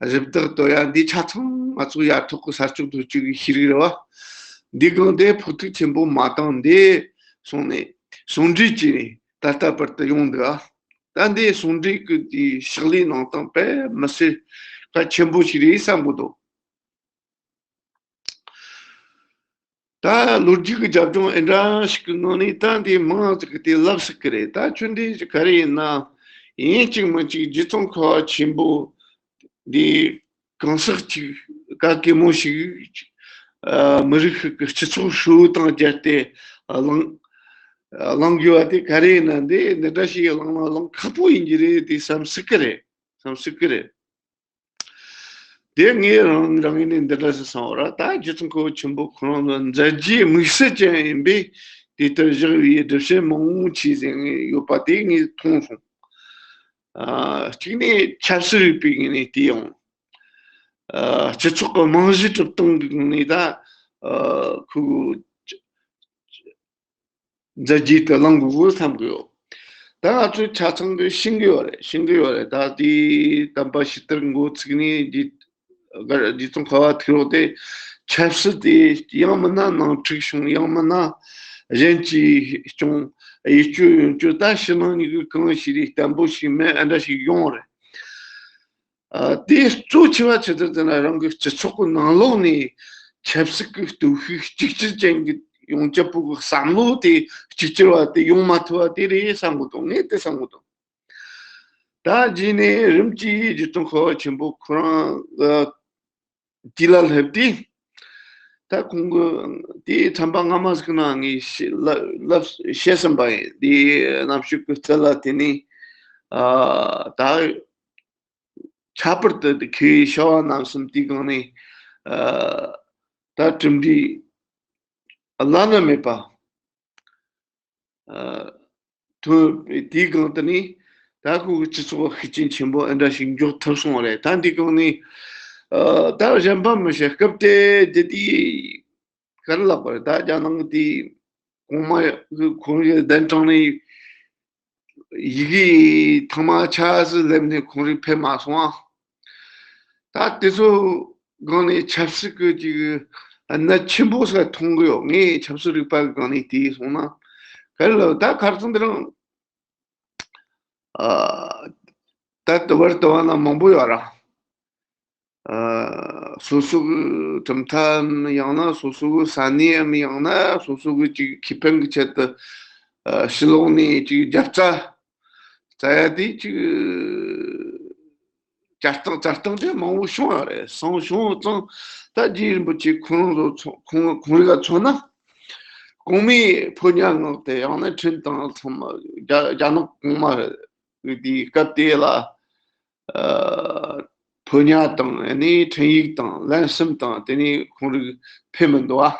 རི་དྭགས་གཏོད་ཡ་འདི་ཆ་ཚང་ང་ཚོ་ཡ་ཐོག་གི་གསར་ཤོག་གཏོད་རྒྱུ་གི་ཤེས་རིག་རེད་བ། འདི་གང་དེ་ཕོག་ཐུག་ཆེན་པོ་མ་བཏང་འདི་སོང་ནས་ཟུང་འབྲེལ་བྱས་ནས་ད་ལྟ་བར་དུ་ཡོང་འདུག་ཨ། ད་འདི་ཟུང་འབྲེལ་གི་དེའི་ཕྱག་ལས་གནང་སྟངས་དཔེ་མི་སྲིད་གལ་ཆེན་པོ་ཞིག་རེད་བསམ་གི་འདུག་ད་ལོ་རྒྱུས་ཀྱི་རྒྱབ་ལྗོངས་ཨེ་འདྲ་ཞིག་གི་ངང་ནས་ད་འདི་མང་ཙམ་གྱིས་དེ་ལབ་སྲིད་ཀྱི་རེད། ད་ཆོས་འདི་ག་རེ་ཡིན་ན་ཡིན་གཅིག་མིན་གཅིག་རྗེ་ཙོང་ཁ་བ་ཆེན་པོ་འདི་གང་ཟག་ཅིག་ག་གེ་མོ་ཞིག་ཨ། མི་རིགས་ཤིག་གི་སྤྱི་ཚོགས་ཧྲིལ་བོ་དང་སྦྱར་ཏེ་ཨ། གླེང་གླེང་དགོས་པ་དེ་ག་རེ་ཡིན་ན་འདི་འདི་འདྲ་ཞིག་གླེང་ན་གླེང་ཁག་པོ་ཡིན་གྱི་རེད་དེ་བསམ་སྲིད་ཀྱི་རེད། བསམ་སྲིད་ཀྱི་རེད། དེ་ངས་རང་རང་ངོས་ནས་འདི་འདྲ་ཞིག་བསམ་པ་ར། ད་རྗེ་ཙོང་ཁ་བ་ཆེན་པོ་ཁོ་རང་ལ་མཛད་རྗེས་དམིགས་བསལ་ཅན་ཡིན་པས་དེ་ལྟར་བཞག་པའི་སྒྲུབ་བྱེད་མང་པོ་མཆིས་ཟེར་ངེས་ཡོད་པ་དེ་ངས་མཐོང་སོང་། ཨ། གཅིག་ནས་ཆབ་སྲིད་རིག་པའི་ངོས་ནས་བལྟས་ཡོང་། ཨ། སྤྱི་ཚོགས་ཀྱི་རྨང་གཞི་གྲུབ་སྟངས་ཀྱི་ངོས་ནས་ད་ཨ། ཁོ་མཛད་རྗེས་དེ་གླེང་དགོས་བསམ་གྱི་ཡོད། ད་ང་ཚོས་ཆ་ཚང་གིས་ཤེས་ཀྱི་ཡོད་རེད། ཤེས་ཀྱི་ཡོད་རེད། ད་དེའི་དམ་པ་ཇི་ལྟར་འགོ་ཚུགས་ནས་རྗེ་རྗེ་ཙོང་ཁ་བ་ཐུག་རོགས་དེ་ཆབ་སྲིད་དེ་ཡང་མིན་ན་ནང་འཁྲུག་བྱུང་། ཡང་མིན་ན་གཞན་གྱིས་སྐྱོང་། གཡས་སྐྱོ་གཡོན་སྐྱོ། ད་ཕྱི་ནང་གཉིས་ཀྱི་གང་ཞིག་རེད། བརྟན་པོ་ཞིག་མེད། ཨ་འདྲ་ཞིག་ཡོང་རེད། ཨ། དེ་གཙོ་ཆེ་བ་ཆི་ཟེར་ན་རང་གི་སྤྱི་ཚོགས་ཀྱི་ནང་ལོགས་ནས་ཆབ་སྲིད་ཀྱི་སྟོབས་ཤུགས་གཅིག་གྱུར་ཅན་གྱི་ཡོང་རྒྱུ་བོ་གི་བསམ་བློ་དེ་གཅིག་གྱུར་བ་དེ་ཡོང་མ་ཐུབ་པ་དེ་རེད་བསམ་གི་འདུག་ངས་དེ་བསམ་གི་འདུག་ད་རྗེས་ནས་རིམ་གྱིས་རྗེ་ཙོང་ཁ་བ་ཆེན་པོ་ཁོ་རང་གི་དུས་ལ་སླེབས་དུས། ད་ཁོང་གི་དེའི་ཚན་པ་སྔ་མ་ཟིག་ནང་ངས་བཤད་ལ་ལབ་བཤད་ཟིན་པ་ཡིན། དེའི་རྣམ་དཔྱོད་ཀྱི་རྩལ་ལ་བརྟེན་ནས་ཨ། ད་ཁྱད་པར་དུ་དེ་མཁས་པའི་བྱ་བ་རྣམ་གསུམ་དེའི་སྒང་ནས་ཨ། ད་གྲུབ་འབྲས་བླ་ན་མེད་པ་ཨ། ཐོན་པའི་དེའི་སྒང་དུ་ནས་ད་ཁོ་གི་སྤྱི་ཚོགས་ཤུགས་རྐྱེན་ཆེན་པོ་ཨེ་འདྲ་ཞིག་འཇོག་ཐུབ་སོང་བ་རེད། ད་འདིའི་སྒང་ནས་ཨ། ད་གཞན་པ་མི་ཤེས། སྐབས་དེ་དེ་དུས་ག་རེ་ལབ་པ་རེད། ད་རྒྱ་ནག་དེ་གོང་མ་གི་ཁོང་རའི་གདན་དྲངས་ནས་ཡི་གེ་ཐེངས་མ་ཆ་ཟིག་སླེབས་ནས་ཁོང་རང་ཕེབས་མ་སོང་ཨ། ད་དེ་ཚོ་སྒང་ནས་ཆབ་སྲིད་ཀྱི་ཅིག་གནད་ཆེན་པོ་ཟིག་མཐོང་གི་ཡོད། ངས་ཆབ་སྲིད་རིག་པ་གི་སྒང་ནས་བལྟས་སོང་ན་ག་རེ་ལབ། ད་ཁ་རྩང་དེ་རིང་ཨ། ད་དུ་བར་དུ་བ་ན་མང་པོ་ཡོད་ར། ཨ། སོ་སོ་གི་གྲུབ་མཐའམ་ཡང་ན་སོ་སོ་གི་ས་གནས་འམ་ཡང་ན་སོ་སོ་གི་ཅིག་ཁེ་ཕན་གི་ཆེད་དུ་ཨ། ཕྱི་ལོགས་ནས་ཅིག་རྒྱབ་རྩ་རྩ་ཡ་དེ་ཅིག་བྱ་སྟངས་བྱ་སྟངས་དེ་མང་པོ་བྱུང་ཡོད་རེད། སང་བྱུང་ཙང་ད་རྗེ་རིན་པོ་ཆེ་ཁོང་ཚོ་ཚོ་ཁོང་ཁོང་རིག་ག་མཚོན་ན་གོང་མའི་ཕོ་ཉ་མངགས་ཏེ་ཡང་ན་ཁྲིན་ཏང་ཚང་མ་རྒྱ་རྒྱ་ནག་གོང་མ་རེད། དེའི་སྐབས་དེ་ལ། ཨ། ཕོ་ཉ་དང་ཨ་ནི་འཕྲིན་ཡིག་དང་ལན་གསུམ་དང་དེ་ནས་ཁོང་རིག་ཕེབས་མི་འདུག་ཨ།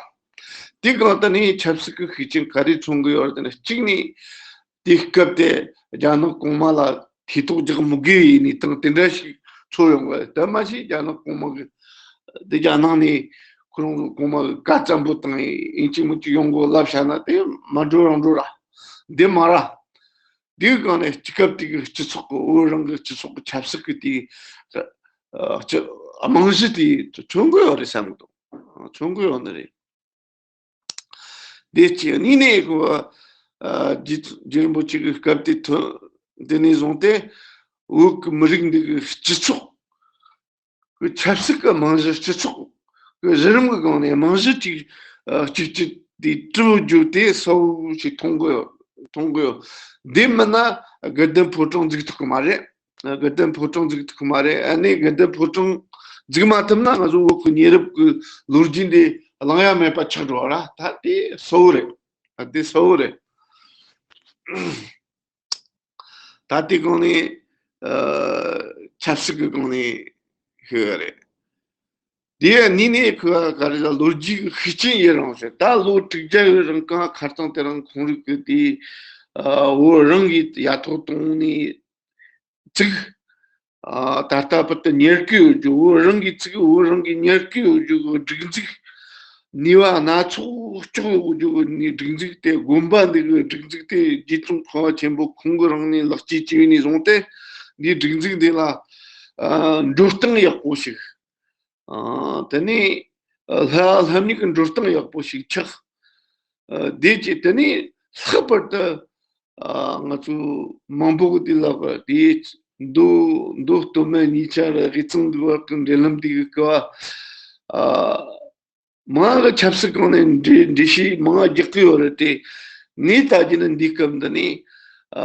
དེ་གང་ལྟར་ནི་ཆབ་སྲིད་ཀྱི་ཤུགས་རྐྱེན་ག་རེ་མཚོན་གི་ཡོད་རེད་ཟེར་ན། གཅིག་ནས་དེའི་སྐབས་དེ་རྒྱ་ནག་གོང་མ་ལ་ཐེ་གཏོགས་རྒྱག་མི་དགོས་ཡིན་ནི་དང་དེ་འདྲ་ཞིག་ཚོར་ཡོང་གི་རེད། དེ་མ་ཟད་རྒྱ་ནག་གོང་མ་གི་དེ་རྒྱ་ནག་ནས་ཁོ་རང་གོང་མ་གི་བཀའ་བཙན་པོ་བཏང་ཡིན་གཅིག་མིན་གཅིག་ཡོང་དགོས་ལབ་བཞག་ན་དེ་མ་འགྲོ་རང་འགྲོ་ར། འདི་མ་ར། དེའི་སྒང་ནས་སྐབས་དེ་གི་སྤྱི་ཚོགས་ཀྱི་བོད་རང་གི་སྤྱི་ཚོགས་ཀྱི་ཆབ་སྲིད་ཀྱི་དེའི་ཨ། སྤྱི་རྨང་གཞི་དེ་མཚོན་གྱི་ཡོད་རེད་བསམ་གྱི་འདུག་མཚོན་གྱི་ཡོད་ནི་རེད། དེ་གཅིག་གཉིས་ནས་ཁོ་ཨ། རྗེ་རྗེ་རིན་པོ་ཆེ་གི་སྐབས་དེ་ཐོན་དེ་ནས་བཟུང་སྟེ་བོད་ཀྱི་མི་རིགས་འདི་གི་སྤྱི་ཚོགས་ཀྱི་ཆབ་སྲིད་ཀྱི་རྨང་གཞི། སྤྱི་ཚོགས་ཀྱི་གཞི་རིམ་གྱི་སྒང་ནས་རྨང་གཞི་གཅིག་ཨ། གཅིག་གཅིག་དེ་གྲུབ་རྒྱུ་དེ་གསལ་བོ་ཞིག་མཐོང་གི་ཡོད། མཐོང་གི་ཡོད། འདི་མིན་ན་དགེ་ལྡན་ཕོ་བྲང་འཛུགས་ཐུབ་ཀྱི་མ་རེད། དགེ་ལྡན་ཕོ་བྲང་འཛུགས་ཐུབ་ཀྱི་མ་རེད། ཨ་ནི་དགེ་ལྡན་ཕོ་བྲང་འཛུགས་མ་ཐུབ་ན་ང་ཚོ་བོད་ཀྱི་ཉེ་རབས་ཀྱི་ལོ་རྒྱུས་འདི་གླེང་ཡ་མེད་པ་ཆགས་འགྲོ་བ་ར། ད་དེ་གསལ་བོ་རེད། ད་དེ་གསལ་བོ་རེད། ད་དེ་སྒང་ནས་ཨ། ཆབ་སྲིད་ཀྱི་སྒང་ནས་ཤེས་ཡ་རེད། དེ་གཉིས་ནས་ཁོ་ག་རེ་ལ་ལོ་རྒྱུས་ཀྱི་ཤུགས་རྐྱེན་ཡིན་རུང་ཟེར། ད་ལོ་དྲུག་བརྒྱ་ཡི་རིང་གང་ཁ་རྩང་དེ་རིང་ཁོང་རིག་གི་དེ་ཨ། བོད་རང་གི་ཡ་ཐོག་གཏོང་ནས་བཙུགས། ཨ། ད་ལྟ་བར་དུ་ཉར་གི་ཡོད་རྒྱུ། བོད་རང་གི་བཙུགས། བོད་རང་གི་ཉར་གི་ཡོད་རྒྱུ་གི་སྒྲིག་འཛུགས་ ནུས་པ་སྣ་ཚོགས་སྐྱོང་ཡོང་རྒྱུ་གི་ནི་སྒྲིག་འཛུགས་དེ། དགོན་པ་འདི་གི་སྒྲིག་འཛུགས་དེ་རྗེ་ཙོང་ཁ་པ་ཆེན་པོ་ཁོང་གི་རང་ནས་ལག་སྐྱེས་བྱས་ནས་བཟུང་སྟེ། འདིའི་སྒྲིག་འཛུགས་འདི་ལ་ཨ་འགྲོ་སྟངས་ཡག་པོ་ཞིག་ཨ་དེ་ནས་ལྷ་ལྷ་མྱིག་གི་འགྲོ་སྟངས་ཡག་པོ་ཞིག་ཆགས། ཨ་དེ་བྱས་དེ་ནས་ལྷག་པར་དུ་ཨ་ང་ཚོ་མང་པོ་གི་དུས་ལ་དེ་མདོ་མདོ་སྟོད་སྨད་གཉིས་ཆ་ར་དབུས་གཙང་འདི་བར་གྱི་འབྲེལ་ལམ་འདི་གི་སྐབས་ཨ་མང་གི་ཆབ་སྲིད་སྒང་ནས་འགྲེལ་འགྲེལ་བཤད་མང་རྒྱག་གི་ཡོད་རེད་དེ། ངས་ལྟ་རྒྱུ་ན་འདིའི་སྐབས་འདི་ནས་ཨ་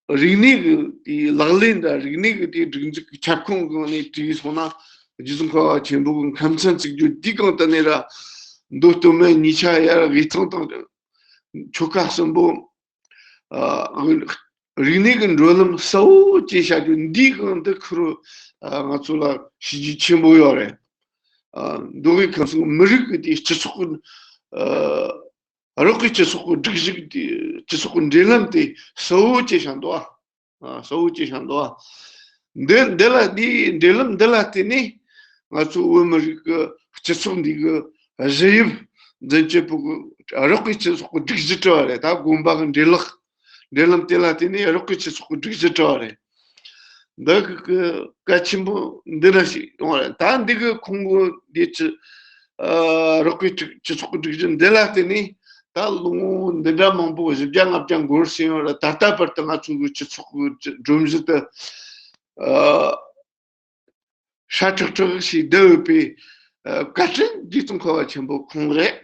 རིག་གནས་ཀྱི་དེའི་ལག་ལེན་དང་རིག་གནས་ཀྱི་དེའི་སྒྲིག་འཛུགས་ཀྱི་ཁྱབ་ཁོངས་སྒང་ནས་བྲིས་སོང་ན། རྗེ་ཙོང་ཁ་པ་ཆེན་པོ་གི་མཁའ་མཚན་བརྩེགས་རྒྱུ་འདིའི་སྒང་དུ་ནས་ར་མདོ་སྟོད་སྨད་གཉིས་ཆ་ཡར་དབུས་གཙང་དང་ཆོལ་ཁ་གསུམ་པོ་ཨ་རིག་གནས་ཀྱི་འགྲོ་ལམ་གསལ་བོ་བྱས་བྱ་རྒྱུ་འདིའི་སྒང་དུ་ཁུར་ཨ་ང་ཚོ་ལ་བྱས་རྗེས་ཆེན་པོ་ཡོད་རེད། ཨ་མདོ་དབུས་ཁམས་གསུམ་མི་རིགས་ཀྱི་དེའི་སྤྱི་ཚོགས་ཀྱི་ཨ་རོགས་ཀྱི་སྤྱི་ཚོགས་ཀྱི་སྒྲིག་གཞི་དེ། སྤྱི་ཚོགས་ཀྱི་འབྲེལ་ལམ་དེ་གསལ་བོ་བྱས་བཞག་འདུག་ཨ། གསལ་བོ་བྱས་བཞག་འདུག་ཨ། འདི་འདི་ལ་འདིའི་འབྲེལ་ལམ་འདི་ལ་བརྟེན་ནས་ང་ཚོ་བོད་མི་རིགས་ཀྱི་སྤྱི་ཚོགས་འདི་གི་གཞི་དབྱིབས་འཛིན་སྤྱོད་པོ་གི་རོགས་ཀྱི་སྤྱི་ཚོགས་ཀྱི་སྒྲིག་གཞི་བྲིས་པ་རེད། ད་དགོན་པ་གི་འབྲེལ་ལག་འབྲེལ་ལམ་དེ་ལ་བརྟེན་ནས་རོགས་ཀྱི་སྤྱི་ཚོགས་ཀྱི་སྒྲིག་གཞི་བྲིས་པ་རེད། འདི་གི་གལ་ཆེན་པོ་འདི་འདྲ་ཞིག་ཡོང་བ་རེད། ད་འདི་གི་ཁོང་གི་འདི་ཅི་ཨ་རོགས་ཀྱི་སྤྱི་སྤྱི་ཚོགས་ཀྱི་སྒྲིག་གཞི་འདི་ལ་བརྟེན་ནས་ད་ལོ་ངོ་འདི་འདྲ་མང་པོ་བཞི་བརྒྱ་ལྔ་བརྒྱ་འགོར་ཟིན་ཡོད་རེད། ད་ལྟ་བར་དུ་ང་ཚོ་གི་སྤྱི་ཚོགས་ཀྱི་སྒྲོམ་གཞི་དེ་ཨ་སྲ་མཁྲེགས་མཁྲེགས་ཤིག་བསྡད་ཡོད་པའི་ཨ་བཀའ་དྲིན་རྗེ་ཙོང་ཁ་པ་ཆེན་པོ་ཁོང་རེད།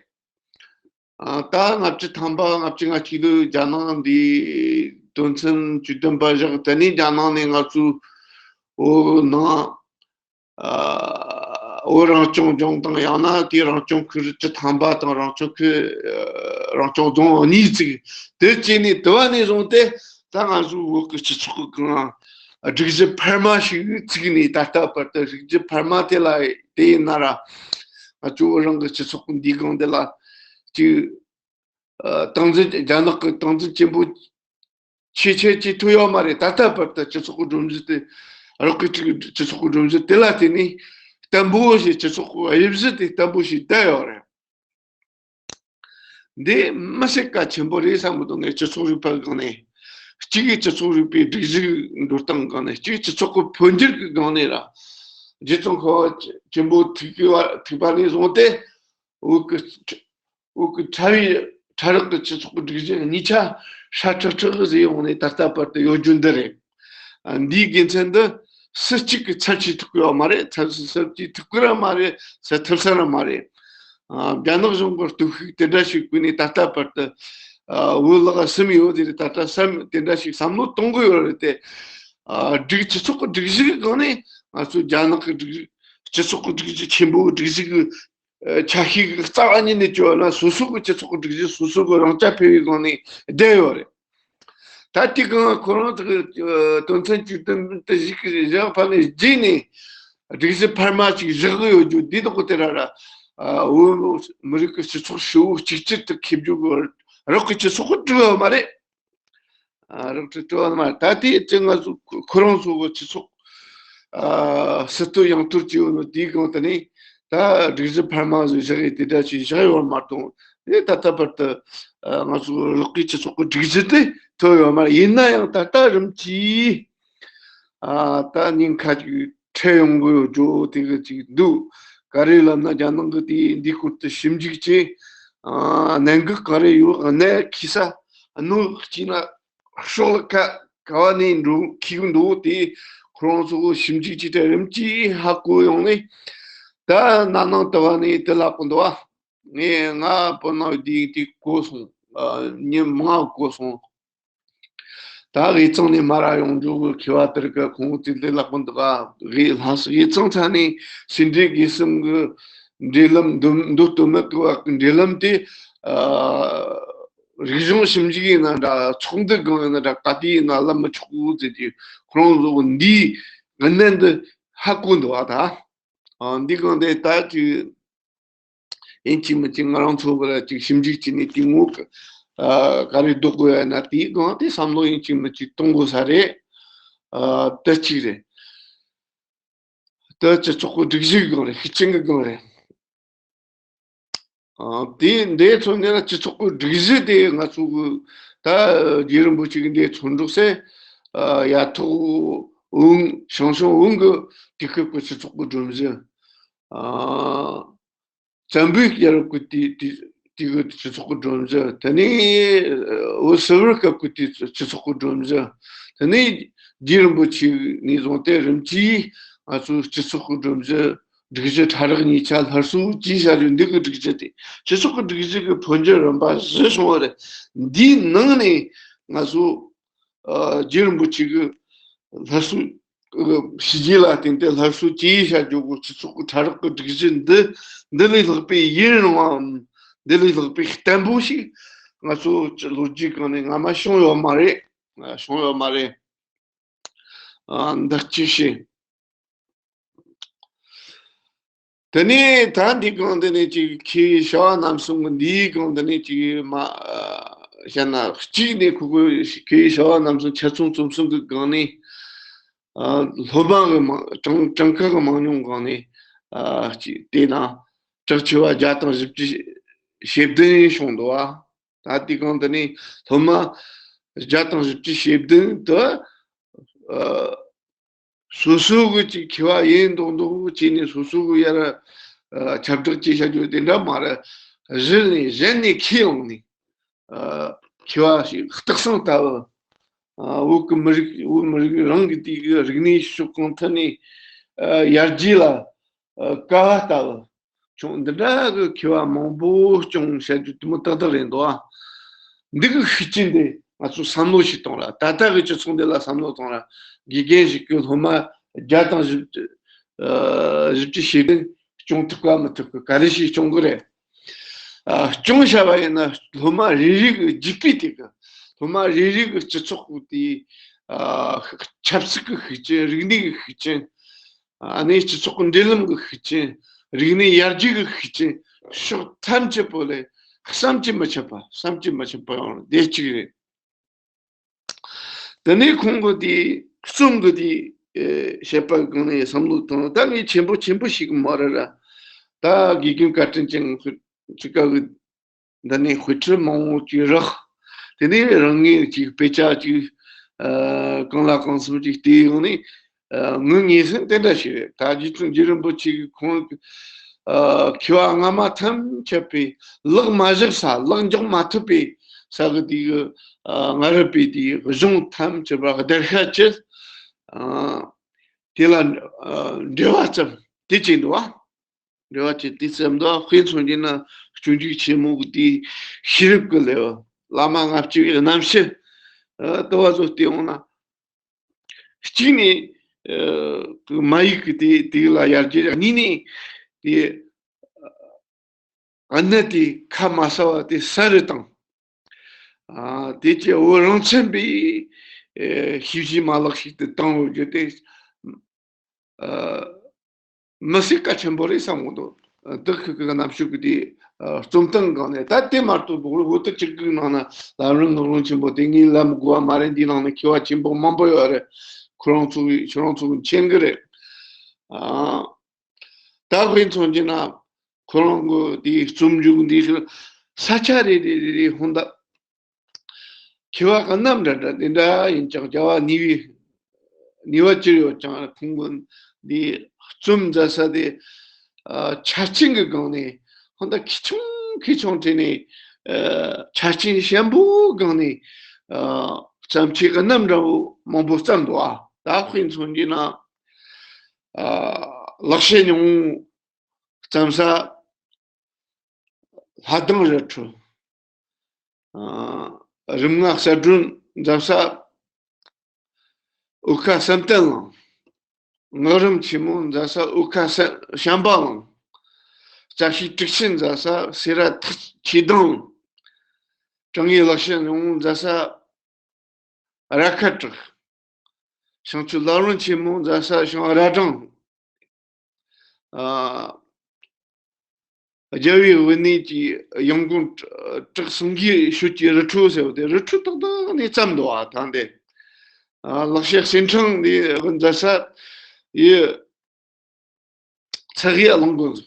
ཨ་ད་ལྔ་བཅུ་ཐམ་པ་ལྔ་བཅུ་ང་གཅིག་ལོའི་རྒྱ་ནག་འདིའི་དོན་ཚན་བཅུ་བདུན་པ་བཞག་དེ་ནས་རྒྱ་ནག་ནས་ང་ཚོའི་བོད་ནང་ཨ་བོད་རང་སྐྱོང་ལྗོངས་དང་། ཡང་ན་དེའི་རང་སྐྱོང་ཁུལ་བཅུ་ཐམ་པ་དང་། རང་སྐྱོང་ཁུལ་ཨ་རང་སྐྱོང་རྫོང་གཉིས་བཙུགས། དེ་བྱས་ནས་དེ་བ་ནས་བཟུང་སྟེ་ད་ང་ཚོའི་བོད་ཀྱི་སྤྱི་ཚོགས་ཀྱི་ཁོ་རང་སྒྲིག་གཞི་འཕར་མ་ཞིག་བཙུགས་ནས། ད་ལྟ་བར་དུ་སྒྲིག་གཞི་འཕར་མ་དེ་ལ་དེ་ཡིན་ན་ར་ང་ཚོ་བོད་རང་གི་སྤྱི་ཚོགས་འདིའི་སྒང་དེ་ལ་ཅིག་ཨ་སྟངས་འཛིན། རྒྱ་ནག་གི་སྟངས་འཛིན་ཆེན་པོ་ཆེ་ཆེ་ཅིག་ཐུབ་ཡོད་མ་རེད། ད་ལྟ་བར་དུ་སྤྱི་ཚོགས་ཀྱི་སྒྲོམ་གཞི་དེ། རོགས་ཀྱི་སྤྱི་ཚོགས་ཀྱི་སྒྲོམ་གཞི་དེ་ལ་བརྟེན་ནས་བརྟན་པོ་ཞིག་སྤྱི་ཚོགས་ཀྱི་དབྱིབས་གཞི་དེ་བརྟན་པོ་ཞིག་བསྡད་ཡོད་རེད། འདི་མི་སྲིད་གལ་ཆེན་པོ་རེད་བསམ་གི་འདུག་ངས་སྤྱི་ཚོགས་རིག་པའི་སྒང་ནས། གཅིག་གིས་སྤྱི་ཚོགས་རིག་པའི་སྒྲིག་གཞི་འགྲོ་སྟངས་སྒང་ནས། གཅིག་སྤྱི་ཚོགས་ཀྱི་འཕོ་འགྱུར་གྱི་སྒང་ནས་ར། རྗེ་ཙོང་ཁ་པ་ཆེན་པོ་ཐུག་གི་བ་ཐུག་པ་ནས་བཟུང་སྟེ། བོད་ཀྱི་བོད་ཀྱི་ཕྲ་བའི་ཕྲ་རགས་ཀྱི་སྤྱི་ཚོགས་ཀྱི་སྒྲིག་གཞི་གཉིས་ཆ་སྲ་མཁྲེགས་མཁྲེགས་ཟིག་ཡོང་ནས་ད་ལྟ་བར་དུ་ཡོད་རྒྱུ་འདི་རེད། ཨ་འདིའི་དགེ་མཚན་འདི་སུ་གཅིག་གིས་ཚབ་བྱེད་ཐུབ་ཀྱི་ཡོད་མ་རེད། ཚབ་ཚབ་བྱེད་ཐུབ་ཀྱི་ར་མ་རེད། ཚབ་ཐུབ་ས་ར་མ་རེད། ཨ་རྒྱ་ནག་གཞུང་གི་སྟོབས་ཤུགས་དེ་འདྲ་ཞིག་བཀོལ་ནས་ད་ལྟ་བར་དུ་ཨ་བོད་ལ་གསུམ་ཡོད་དེ་རེད། ད་ལྟ་བསམ་དེ་འདྲ་ཞིག་བསམ་བློ་གཏོང་གི་ཡོད་རེད་དེ། ཨ་སྒྲིག་སྤྱི་ཚོགས་ཀྱི་སྒྲིག་གཞི་གི་སྒང་ནས་ང་ཚོ་རྒྱ་ནག་གི་སྒྲིག་སྤྱི་ཚོགས་ཀྱི་སྒྲིག་གཞི་ཆེན་པོའི་སྒྲིག་གཞི་གི་ཆ་ཤས་ཀྱི་རྩ་བ་ཉིད་ནས་བརྗོད་ན། སོ་སོ་གི་སྤྱི་ཚོགས་ཀྱི་སྒྲིག་གཞི་སོ་སོ་གི་རང་རྐྱ་འཕེར་བའི་སྒང་ནས་བསྡད་ཡོད་རེད། ད་དེ་གང་ཁོ་རང་ཚོ་གི་དོན་ཚན་བཅུ་བདུན་དེ་གཞི་གི་བཞག་ཕ་ནས་རྗེས་ནས་སྒྲིག་གཞི་འཕར་མ་ཅིག་བཞག་གི་ཡོད་རྒྱུ་འདི་དག་གི་དེ་ར་ར་བོད་མི་རིགས་ཀྱི་སྤྱི་ཚོགས་ཧྲིལ་བོ་གཅིག་གྱུར་དུ་འཁེལ་རྒྱུ་གི་རོགས་ཀྱི་སྤྱི་ཚོགས་ཀྱི་སྒྲིག་ཡོད་མ་རེད། ཨ་རོགས་ཀྱི་སྤྲོ་བ་མ་ད་དེ་ཅི་ང་ཚོ་ཁོ་རང་ཚོ་གི་སྤྱི་ཚོགས་ཨ་སྲིད་དོན་ཡང་དོར་གྱི་ཡོད་ནོ་དེའི་སྒང་དེ་ནས་ད་སྒྲིག་གཞི་འཕར་མ་ཟིག་བཞག་ཡས་དེ་འདྲ་ཞིག་བཞག་ཡོད་མ་གཏོགས། དེ་ད་ལྟ་བར་དུ་ཨ་ང་ཚོ་ལག་གི་སྤྱི་ཚོགས་ཀྱི་སྒྲིག་གཞི་དེ་ཐོབ་ཡོད་མ་རེད། ཡིན་ན་ཡང་ད་ལྟ་རིམ་གྱིས་ཨ་ད་ཉིན་ཁ་ཅིག་འཕྲད་ཡོང་གི་ཡོད་རྒྱུ་དེ་གི་ཅིག་འདུག་ག་རེ་ལབ་ན་རྒྱ་ནག་གི་དེ་འདི་སྐོར་དུ་ཞིབ་འཇུག་བྱས། ཨ་གནད་འགག་ག་རེ་ཡོད། གནད་འཁེལ་ས་གནོད་སྐྱེལ་ན་ཤོག་ལ་ཁ་ག་བ་ནས་འགྲོ་འཁེལ་གི་འདུག་དེ་ཁོ་རང་ཚོ་ཞིབ་འཇུག་བྱས་ཏེ་རིམ་གྱིས་ཧ་གོ་ཡོང་ནས། ད་ན་ནིང་དུ་བ་ནས་དེ་ལབ་གི་འདུག་བ། ངས་ང་བོད་ནང་བསྡད་དེ་གོ་སོང་། ཨ་ཉིན་མང་གོ་སོང་། ད་དབུས་གཙང་ནས་མར་ར་ཡོང་རྒྱུ་གི་མཁས་པ་དེར་གི་ཁོང་ཚོས་དེ་ལབ་གི་འདུག་ག་དབུས་ལྷ་ས་དབུས་གཙང་ཚ་ནས་སེ་འབྲས་དགེ་གསུམ་གི་འབྲེལ་ལམ། མདོ་མདོ་སྟོད་སྨད་ཀྱི་བར་གྱི་འབྲེལ་ལམ་དེ་ཨ་རིག་གཞུང་ཞིབ་འཇུག་ཡིན་ན་འདྲ། ཚོགས་འདུ་སྒང་ཡིན་ན་འདྲ། ག་དུས་ཡིན་ན་ལབ་མི་ཆོག་གོ་ཟེར་གྱི། ཁོ་རང་ཚོ་འདིའི་གནད་འདི་ཧ་གོ་འདུག་བ། ད་ཨ་འདི་སྒང་དེ་ད་ཅིག་ཡིན་གཅིག་མིན་གཅིག་ང་རང་ཚོ་གི་ལ་ཅིག་ཞིབ་འཇུག་བྱས་ནས་དེ་ངོ་ཨ་ག་རེ་ལྡོག་དགོས་ཡ་ན། དེའི་སྒང་དེ་བསམ་བློ་ཡིན་གཅིག་མིན་གཅིག་གཏོང་དགོས་ས་རེད། ཨ་དེ་གཅིག་རེད། དེ་སྤྱི་ཚོགས་ཀྱི་སྒྲིག་གཞི་གི་སྒང་རེད། ཤུགས་རྐྱེན་གྱི་སྒང་རེད། ཨ། དེ་འདི་ཚོ་ནི་སྤྱི་ཚོགས་ཀྱི་སྒྲིག་གཞི་དེ་ང་ཚོ་གི་ད་རྗེ་རིན་པོ་ཆེ་གི་འདི་ཚོན་སྒྲོག་སེ། ཨ། ཡ་ཐོག་འོང་ཞང་ཞུང་འོང་གི་དུས་སྐབས་ཀྱི་སྤྱི་ཚོགས་ཀྱི་སྒྲོམ་གཞི། ཨ། བཙན་པོའི་རྒྱལ་རབས་ཀྱི་དུས་དུས་དུས་ཀྱི་སྤྱི་ཚོགས་ཀྱི་སྒྲོམ་གཞི། དེ་ནས་བོད་སིལ་བུར་སྐབས་ཀྱི་དུས་སྤྱི་ཚོགས་ཀྱི་སྒྲོམ་གཞི། དེ་ནས་རྗེ་རིན་པོ་ཆེ་ནས་བཟུང་སྟེ་རིམ་གྱིས་ང་ཚོའི་སྤྱི་ཚོགས་ཀྱི་སྒྲོམ་གཞི། སྒྲིག་གཞི་ཕྲ་རགས་གཉིས་ཆ་སླར་གསོ་བཅས་བྱ་རྒྱུ་འདི་གི་སྒྲིག་གཞི་དེ། སྤྱི་ཚོགས་ཀྱི་སྒྲིག་གཞི་གི་འཕོ་འགྱུར་རིམ་པ་བཞི་བྱུང་བ་རེད། འདིའི་ནང་ནས་ང་ཚོ། ཨ། རྗེ་རིན་པོ་ཆེ་གི་སླར་གསོ། བྱས་རྗེས་ལ་བརྟེན་ཏེ་སླར་གསོ་བཅས་བྱ་རྒྱུ་གི་སྤྱི་ཚོགས་ཀྱི་ཕྲ་རགས་ཀྱི་སྒྲིག་གཞི་འདི། འདི་ལས་ལྷག་པའི་ཡུན་རིང་བའམ། འདི་ལས་ལྷག་པའི་བརྟན་པོ་ཞིག་ང་ཚོ་ལོ་རྒྱུས་སྒང་ནས་སྔ་མ་བྱུང་ཡོད་མ་རེད། བྱུང་ཡོད་མ་རེད། ཨ། འདི་གཅིག་བྱས། དེ་ནས་ད་འདི་སྒང་དེ་ནས་ཅིག་མཁས་པའི་བྱ་བ་རྣམ་གསུམ་གྱི་འདིའི་སྒང་དེ་ནས་ཅིག་མ། བཤད་ན་གཅིག་ནས་ཁོ་ཁོའི་མཁས་པའི་བྱ་བ་རྣམ་གསུམ་ཆ་ཚང་རྩོམ་གསུམ་གྱི་སྒང་ནས། ཨ། སློབ་མ་གི་མང་གྲངས་གྲངས་ཀ་གི་མང་ཉུང་སྒང་ནས། ཨ། གཅིག་དེ་ན་གྲགས་ཆེ་བ་བརྒྱ་དང་བཞི་བཅུ་ཞེ་བདུན་བྱུང་འདུག་བ། ད་དེ་སྒང་དེ་ནས་སློབ་མ་བརྒྱ་དང་བཞི་བཅུ་ཞེ་བདུན་དུ། ཨ། སོ་སོ་གི་ཅིག་མཁས་པ་ཡིན་མདོག་མདོག་བྱས་ནས་སོ་སོ་གི་ཡར། ཨ། ཁྱབ་བསྒྲགས་བྱས་བྱ་རྒྱུ་དེ་འདྲ་མ་རེད། གཞི་ནས་གཞན་ནས་ཁས་བླངས་ནས། ཨ། མཁས་པ་ཞིག་སྟག་ཚང་ལྟ་བུ། ཨ། བོད་ཀྱི་མི་རིགས། བོད་མི་རིགས་རང་གི་དུས་ཀྱི་རིག་གནས་ཕྱོགས་གང་ཐད་ནས། ཨ། ཡར་རྒྱས་ལ། ཨ། དཀའ་བ་ལྟ་བུ། ཅུང་འདི་འདྲ་གི་མཁས་པ་མང་པོ་སྐྱོང་བྱ་རྒྱུ་དེ་མོ་ཏག་ཏག་རེད་འདུག་ཨ། འདི་གི་ཤུགས་རྐྱེན་དེ་ང་ཚོས་བསམ་བློ་ཞིག་གཏོང་ར། ད་ལྟ་གི་སྤྱི་ཚོགས་འདི་ལ་བསམ་བློ་གཏོང་ར། དགེ་རྒན་ཞིག་གིས་སློབ་མ་བརྒྱ་དང་བཞི་བཅུ། ཨ། བཞི་བཅུ་ཞེ་བདུན་སྐྱོང་ཐུབ་ག་མི་ཐུབ་གི། ག་རེ་ཞིག་སྐྱོང་གི་རེད། ཨ། སྐྱོང་བྱ་བ་ཡིན་ན་སློབ་མ་རེ་རེ་གི་རྒྱུད་པའི་སྟེང་གི། སློབ་མ་རེ་རེ་གི་སྤྱི་ཚོགས་ཀྱི་དེའི། ཨ། ཆབ་སྲིད་ཀྱི་ཤུགས་རྐྱེན། རིག་གནས་ཀྱི་ཤུགས་རྐྱེན། ཨ་ནི་སྤྱི་ཚོགས་ཀྱི་འབྲེལ་ལམ་གྱི་ཤུགས་རྐྱེན། རིག་གནས་ཡར་རྒྱས་ཀྱི་ཤུགས་རྐྱེན། ཕྱོགས་ཐམས་ཅད་པོ་ལས་བསམ་གྱིས་མི་ཁྱབ་པ། བསམ་གྱིས་མི་ཁྱབ་པ་ཡོང་བ་དེ་གཅིག་རེད། དེ་ནས་ཁོང་གི་དེ་རྩོམ་གྱི་དེ། ཨེ། བཤད་པ་སྒང་ནས་བསམ་བློ་བཏང་། ད་ངས་ཆེན་པོ་ཆེན་པོ་ཞིག་མ་རེད་ར། ད་དགེ་རྒན་བཀའ་དྲིན་ཅན་ཁོ་ཅིག་ག་གི། འདི་ནས་དཔེ་ཁྲིད་མང་བོ་ཅིག་རག་དེ་ནས་རང་ངོས་ཅིག་དཔེ་ཆ་ཅིག་ཨ། གང་ལ་གང་འཚམ་ཅིག་བལྟས་ཡོང་ནས། ཨ། ངའི་ངོས་ཟིན་དེ་འདྲ་ཞིག་རེད། ད་རྗེ་བཙུན་རྗེ་རིན་པོ་ཆེ་གིས་ཁོང་། ཨ། མཁས་པ་སྔ་མ་ཐམས་ཅད་པའི་ལག་མ་བཞག་ས། ལག་འཇོག་མ་ཐུབ་པའི་ས་གི་དེ་གི། ཨ། སྔ་རབས་པའི་དེ་གི་གཞུང་ཐམས་ཅད་པ་བརྡར་ཤ་བཅད། ཨ། དེ་ལ། ཨ། འགྲེལ་བ་བརྩམས་དེ་བྱས་འདུག་བ། འགྲེལ་བ་བྱས་དེ་བརྩམས་འདུག་དཔེ་མཚོན་བྱས་ན་སྤྱོད་འཇུག་ཆེན་མོ་གི་དེའི་ཤེས་རབ་ཀྱི་ལེའུ། བླ་མ་ལྔ་བཅུ་པའི་རྣམ་བཤད། ཨ། ལྟ་བ་ཚོ་བལྟས་འོང་ན། གཅིག་ནས། ཨ། མ་ཡིག་གི་དེ་དེ་ལ་ཡར་རྒྱས། གཉིས་ནས་དེ། ཨ། གནད་དེ་ཁ་མ་གསལ་བ་དེ་གསལ་རུ་བཏང་། ཨ། དེ་བྱས་བོད་རང་བཙན་པའི། ཨ། ཤེས་བྱའི་མ་ལག་ཞིག་ཏུ་བཏང་བར་བརྒྱུད་དེ། ཨ། མི་སྲིད་གལ་ཆེན་པོ་རེད་བསམ་གྱི་འདུག་བདག་ཁུ་ཁུ་གི་རྣམ་དཔྱོད་ཀྱི་དེ། ཨ། རྩོམ་སྟངས་སྒང་ནས། ད་དེ་མ་གཏོགས་བོད་བོད་དུ་སྤྱི་སྒེར་ནང་ན་ལམ་རིམ་ངག་རིམ་ཆེན་པོ་དེ་ངས་ལབ་མི་དགོས་པ་མ་རེད། འདིའི་ནང་ན་མཁས་པ་ཆེན་པོ་མང་པོ་ཡོད་རེད། ཁོ་རང་ཚོ་གི་ཁྱོད་རང་ཚོ་གི་མཁྱེན་གི་རེད། ཨ། ད་དཔེ་མཚོན་བྱས་ན་ཁོ་རང་གི་དེའི་རྩོམ་འཇུག་འདི་ས་ཆ་རེ་རེ་རེ་རེ་ཧོན་ད། མཁས་པ་གི་རྣམ་འདྲ་འདྲ་དེ་འདྲ་ཡིན་ཀྱང་། རྒྱལ་བ་ནུས་པའི་ནུས་པ་ཅི་ཡོད་ཀྱང་། ཁོང་གི་འདི་རྩོམ་མཛད་ས་དེ། ཨ། ཆ་རྐྱེན་གྱི་སྒང་ནས་ཧོན་ད་གལ་ཆུང་གལ་ཆུང་བྲིས་ནས། ཨ། ཆ་རྐྱེན་ཞན་པོའི་སྒང་ནས། ཨ། བརྩམས་ཆོས་གི་རྣམ་འདྲ་བོ་མང་པོ་བརྩམས་འདུག་ཨ། ད་དཔེ་མཚོན་བྱས་ན། ཨ། ལེགས་བཤད་ཉུང་བརྩམས་ས་ལྷ་ལྡན་རི་ཁྲོད། ཨ། རིམ་ལྔ་གསལ་སྒྲོན་མཛད་ས་འོལ་ཁ་བསམ་གཏན་གླིང་། ངག་རིམ་ཆེན་མོ་མཛད་ས་འོལ་ཁ་བསམ་བྱམས་པ་གླིང་། རྩ་ཤེ་དྲུག་ཅུ་མཛད་ས་སེ་ར་ཐེག་ཆོས་སྡིངས། དྲང་ངེས་ལེགས་བཤད་ཉུང་མཛད་ས་ར་ཁ་བྲག། བྱང་ཆུབ་ལམ་རིམ་ཆེན་མོ་མཛད་ས་བྱང་ར་སྦྲང་། ཨ། རྒྱལ་བའི་དབུ་གནས་ཀྱི་ཡང་དགོན་བྲག་སེང་གེ་ཤོད་ཀྱི་རི་ཁྲོད་ཟེར་བ་དེ། རི་ཁྲོད་ཏག་ཏག་ནས་བརྩམས་འདུག་ཨ། ད་འདི། ཨ། ལེགས་བཤད་གསེར་ཕྲེང་འདི་མཛད་ས་ཡི་ཚ་གི་གླིང་དགོན།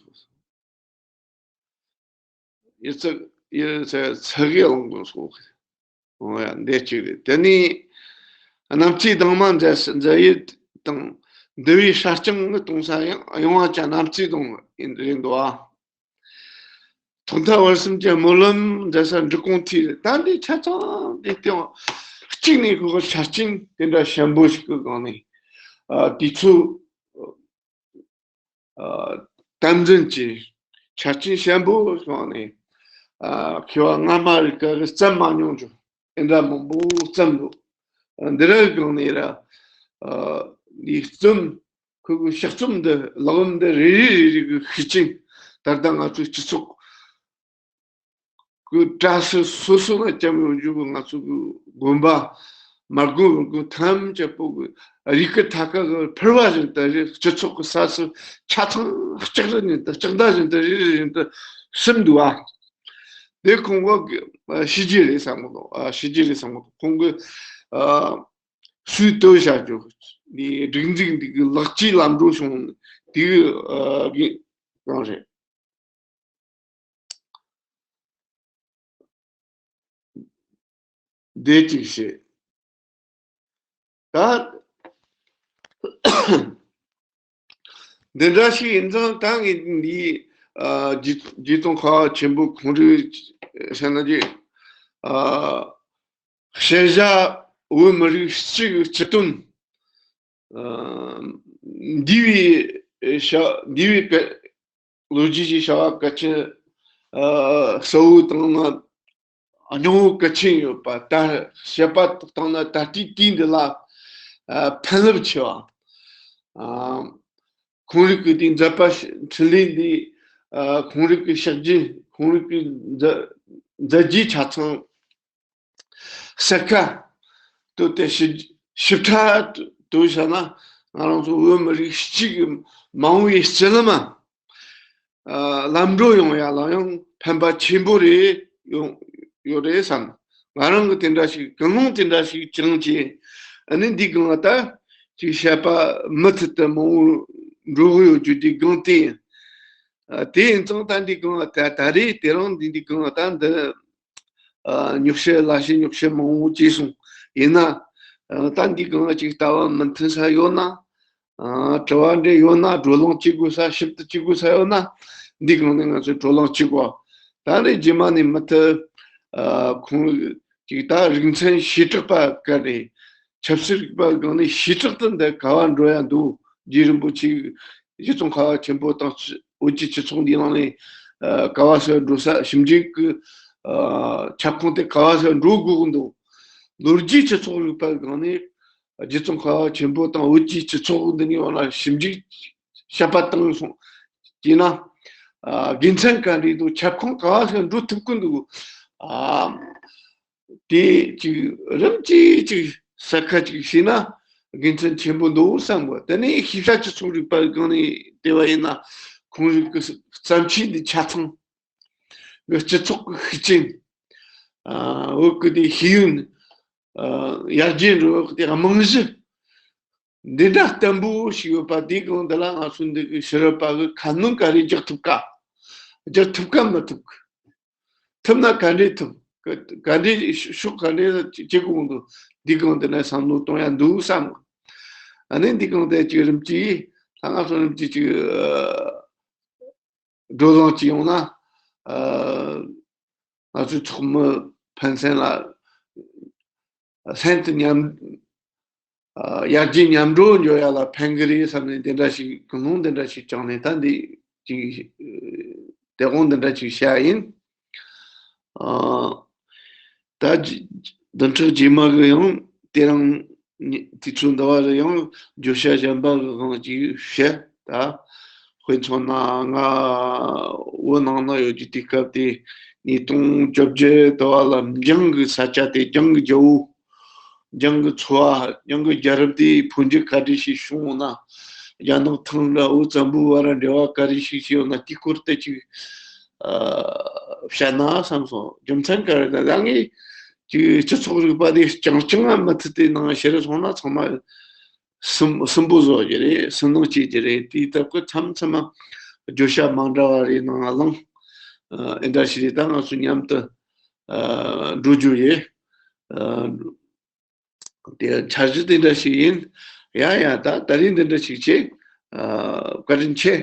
ཡི་ཚིག་ཡི་ཚིག་ཚིག་གི་ལོང་གི་སོགས། འོ་ཡ། འདི་གཅིག་རེད། དེ་ནས་གནམ་སའི་གདུང་མ་མཛད་མཛད་ཡུལ་དང་འདུལ་བའི་སྲ་བརྐྱང་གི་གཏོང་ས་ཡང་ཡོང་བ་ཅན་གནམ་སའི་གདུང་ཡིན་རེད་འདུག་ཨ། ཐོག་མཐའ་བར་གསུམ་གྱི་སྨོན་ལམ་མཛད་ས་འབྲི་གུང་མཐིལ་རེད། ད་འདི་ཆ་ཚང་འདི་སྟེང་གཅིག་ནས་ཁོ་གི་ཆ་རྐྱེན་དེ་འདྲ་ཞན་པོ་ཞིག་གི་སྒང་ནས། ཨ། དུས་ཚོད། ཨ། དམ་འཛིན་གྱི་ཆ་རྐྱེན་ཞན་པོ་སོང་ནས། ཨ། མཁས་པ་སྔ་མ་རིགས་ཀ་གི་བརྩམས་མ་མྱོང་ཅུང་འདྲ་མང་པོ་བརྩམས་འདུག། འདི་ར་གང་ནས་ར། ཨ། འདི་རྩོམ། ཁོ་གི་ཕྱག་རྩོམ་འདི་ལག་ལེན་འདི་རེ་རེ་རེ་རེ་གི་ཤུགས་རྐྱེན། ད་ལྟ་ང་ཚོའི་སྤྱི་ཚོགས་ཀྱི་གྲས་སུ་སོ་སོ་ལ་བཅངས་ཡོང་རྒྱུ་གི་ང་ཚོ་གི་དགོན་པ་མ་དགོན་རུ་དགོན་ཐམས་ཅད་པོ་གི་རིགས་ཀྱི་ཐད་ཀ་གི་ཕུར་བ་བཞིན་དུ་རེད། སྤྱི་ཚོགས་ཀྱི་ས་སུ་ཆ་ཚང་ལྕགས་རི་བཞིན་དུ་ལྕགས་མདའ་བཞིན་དུ་རེ་རེ་བཞིན་དུ་ཟིན་འདུག་ཨ། དེ་ཁོང་གི་ཨ་བྱས་རྗེས་རེད་བསམ་གི་འདུག། ཨ། བྱས་རྗེས་རེད་བསམ་གི་འདུག། ཁོང་གི་ཨ་སུས་བཏོན་བྱ་རྒྱུ་འདི་སྒྲིག་འཛུགས་འདི་གི་ལག་ཁྱེར་ལམ་འགྲོ་བྱུང་འདི་གི་ཨ་གི་རང་རེད། འདི་གཅིག་བྱས། ད་འདི་འདྲ་ཞིག་ཡིན་ཙང་། ད་ངས་འདི་ཨ་རྗེ་རྗེ་ཙོང་ཁ་བ་ཆེན་པོ་ཁོང་རང་ཟེར་ན་རྗེ་ཨ་ཞལ་བཞག་བོད་མི་རིགས་སྤྱི་གི་སྤྱི་དོན། ཨ་འདུལ་བའི་བྱ་འདུལ་བའི་བཀའ་ལོ་རྒྱུས་ཀྱི་བྱ་བ་གལ་ཆེན། ཨ་གསལ་བོ་བཏང་ན་སྙིང་བོ་གལ་ཆེན་ཡོད་པ། ད་བཤད་པ་བཏང་ན་ད་ལྟའི་དུས་འདི་ལ་ཨ་ཕན་རླབས་ཆེ་བ། ཨ་ཁོང་རང་གི་དེ་མཛད་པ་འཕྲིན་ལས་འདི། ཨ་ཁོང་རང་གི་ཕྱག་རྗེས། ཁོང་རང་གི་མཛད་མཛད་རྗེས་ཆ་ཚང་གསལ་ཁ་བཏོད་དེ་ཞིབ་ཞིབ་ཕྲ་བཏོད་བྱས་ན། ང་རང་ཚོ་བོད་མི་རིགས་སྤྱི་གི་མ་འོངས་པའི་སྤྱི་ལམ། ཨ་ལམ་འགྲོ་ཡོང་ཡ་ལ་ཡང་ཕན་པ་ཆེན་པོ་རེད་ཡོང་ཡོད་རེད་བསམ། ང་རང་གི་དེ་འདྲ་ཞིག་ཀུན་སློང་དེ་འདྲ་ཞིག་བཅངས་བྱས། ཨ་ནི་འདི་སྒང་ལ་ད་ཅིག་བཤད་པ་མུ་མཐུད་དུ་མང་བོ་འགྲོ་གི་ཡོད་རྒྱུ་དེ་སྒང་དེ་ཡིན། ཨ་དེ་ཡིན་ཙང་ད་འདི་སྒང་ལ་ད་ད་རེས་དེ་རིང་འདི་འདི་སྒང་ལ་ད་འདི་ཨ་ཉོག་བཤད་ལ་བཤད་ཉོག་བཤད་མང་བོ་བྱས་སོང་། ཡིན་ན་ཨ་ད་འདི་སྒང་ལ་ཅིག་ལྟ་བ་མི་མཐུན་ས་ཡོད་ན། ཨ་དྲི་བ་འདྲ་ཡོད་ན། བགྲོ་གླེང་བྱེད་དགོས་ས། ཞིབ་ཏུ་བྱེད་དགོས་ས་ཡོད་ན། འདི་སྒང་ནས་ང་ཚོས་བགྲོ་གླེང་བྱེད་དགོས། ད་ནི་རྗེས་མ་ནས་མུ་མཐུད་ཨ་ཁོང་ཅིག་ད་རིག་ཚན་བྱེ་བྲག་པ་ག་རེ། ཆབ་སྲིད་རིག་པ་སྒང་ནས་བྱེ་བྲག་ཏུ་འདི་ག་བ་འགྲོ་ཡ་འདུག། རྗེ་རིན་པོ་ཆེ་རྗེ་ཙོང་ཁ་བ་ཆེན་པོ་དང་བོད་ཀྱི་སྤྱི་ཚོགས་འདིའི་ནང་ནས་ཨ་ག་བ་སུ་འགྲོ་ས། ཞིབ་འཇུག་གི་ཨ་ཁྱབ་ཁོངས་དེ་ག་བ་སུ་འགྲོ་དགོས་ཀྱི་འདུག། ལོ་རྒྱུས་སྤྱི་ཚོགས་རིག་པ་སྒང་ནས་རྗེ་ཙོང་ཁ་བ་ཆེན་པོ་དང་བོད་ཀྱི་སྤྱི་ཚོགས་འདི་གཉིས་བར་ལ་ཞིབ་འཇུག་དཔྱད་པ་བཏང་སོང་། བྱས་ན་ཨ་དགེ་མཚན་ག་འདྲ་འདུག། ཁྱབ་ཁོངས་ག་བ་སུ་འགྲོ་ཐུབ་ཀྱི་འདུག། ཨ་དེ་ཅིག་རིམ་གྱིས་ཅིག་གསལ་ཁ་ཅིག་བྱས་ན་དགེ་མཚན་ཆེན་པོ་འདུག་བསམ་གི། དེ་ནས་ཤེས་བྱ་སྤྱི་ཚོགས་རིག་པ་སྒང་ནས་བལྟས་པ་ཡིན་ན། ཁོང་རང་གི་བརྩམས་ཆོས་འདི་ཆ་ཚང་གི་སྤྱི་ཚོགས་ཀྱི་ཤུགས་རྐྱེན། ཨ་བོད་ཀྱི་དེ་ཤེས་ཡོན། ཨ་ཡར་རྒྱས་འགྲོ་བའི་དེ་རྨང་གཞི་འདི་འདྲ་བརྟན་པོ་ཞིག་ཡོད་པ། དེའི་སྒང་འདི་ལ་ང་ཚོ་འདི་གི་ཕྱི་རབས་པ་གི་ཁ་སྣོན་ག་རེ་རྒྱག་ཐུབ་ག། རྒྱག་ཐུབ་ག་མི་ཐུབ་ག། ཐུབ་ན་ག་འདྲས་ཐུབ། ག་ག་འདྲས་ཕྱོགས་ག་འདྲས་ལ་བྱེད་དགོས་འདུག། འདི་སྒང་འདི་ནས་བསམ་བློ་གཏོང་ཡ་འདུག་བསམ། ཨ་ནི་འདི་སྒང་དེ་ཅིག་རིམ་གྱིས་ལྷ་ང་ཚོ་རིམ་གྱིས་ཅིག་ཨ་བགྲོ་གླེང་ཅིག་ཡོང་ན། ཨ་ང་ཚོའི་ཚོགས་མི་ཕན་ཚུན་ལ་ལྷན་དུ་མཉམ་ཨ་ཡར་རྒྱས་མཉམ་འགྲོ་འགྱོ་ཡ་ལ་ཕན་གི་རེད་བསམ་ནས། དེ་འདྲ་ཞིག་ཀུན་སློང་འདི་འདྲ་ཞིག་བཅངས་ནས་ད་འདི་ཅིག་དེ་དགོང་འདི་འདྲ་ཅིག་བཤད་ཡིན། ཨ་ད་བདུན་ཕྲག་རྗེས་མ་གི་ཡང་དེ་རིང་དུས་ཚོད་འདི་བ་ལ་ཡང་བརྗོད་བྱ་གཞན་པ་གི་སྒང་ཅིག་བཤད། ད་དཔེ་མཚོན་ན་ང་བོད་ནང་ན་ཡོད་རྒྱུ་དུས་སྐབས་དེ་ཉིས་སྟོང་བཅོ་བརྒྱད་དུ་བ་ལ་འཇང་གི་ས་ཆ་དེ་འཇང་གི་རྒྱལ་པོ། འཇང་གི་ཚོ་བ། འཇང་གི་རྒྱལ་རབས་དེ་འཕོ་འགྱུར་ག་འདྲ་ཞིག་བྱུང་ན། རྒྱ་ནག་ཐང་ར་བོད་བཙན་པོའི་བར་འབྲེལ་བ་ག་རེ་ཞིག་བྱས་ཡོད་ན། དེའི་སྐོར་དེ་ཅིག་ཨ་བཤད་ན་བསམ་སོང་། རྒྱུ་མཚན་ག་རེ་ད་ད་ངས་ཅིག་སྤྱི་ཚོགས་རིག་པ་དེ་རྐྱང་རྐྱང་ང་མུ་མཐུད་དེ་ནང་ཞེ་རེ་སོང་ན་ཚང་མ་སུན་སུན་པོ་བཟོ་རྒྱུ་རེད། སུན་སྣང་སྐྱེ་རྒྱུ་རེད། དེའི་སྟབས་ཀྱིས་མཚམས་མཚམས་མ་བརྗོད་བྱ་མ་འདྲ་བ་རེ་ནང་བླངས། ཨ་ཨེ་འདྲ་ཞིག་རེད། ད་ང་ཚོ་མཉམ་དུ་ཨ་འགྲོ་རྒྱུ་ཡིན། ཨ་དེ་འཆར་གཞི་དེ་འདྲ་ཞིག་ཡིན། ཡ་ཡ། ད་ད་རིང་འདི་འདྲ་ཞིག་བྱེད། ཨ་བཀའ་དྲིན་ཆེ།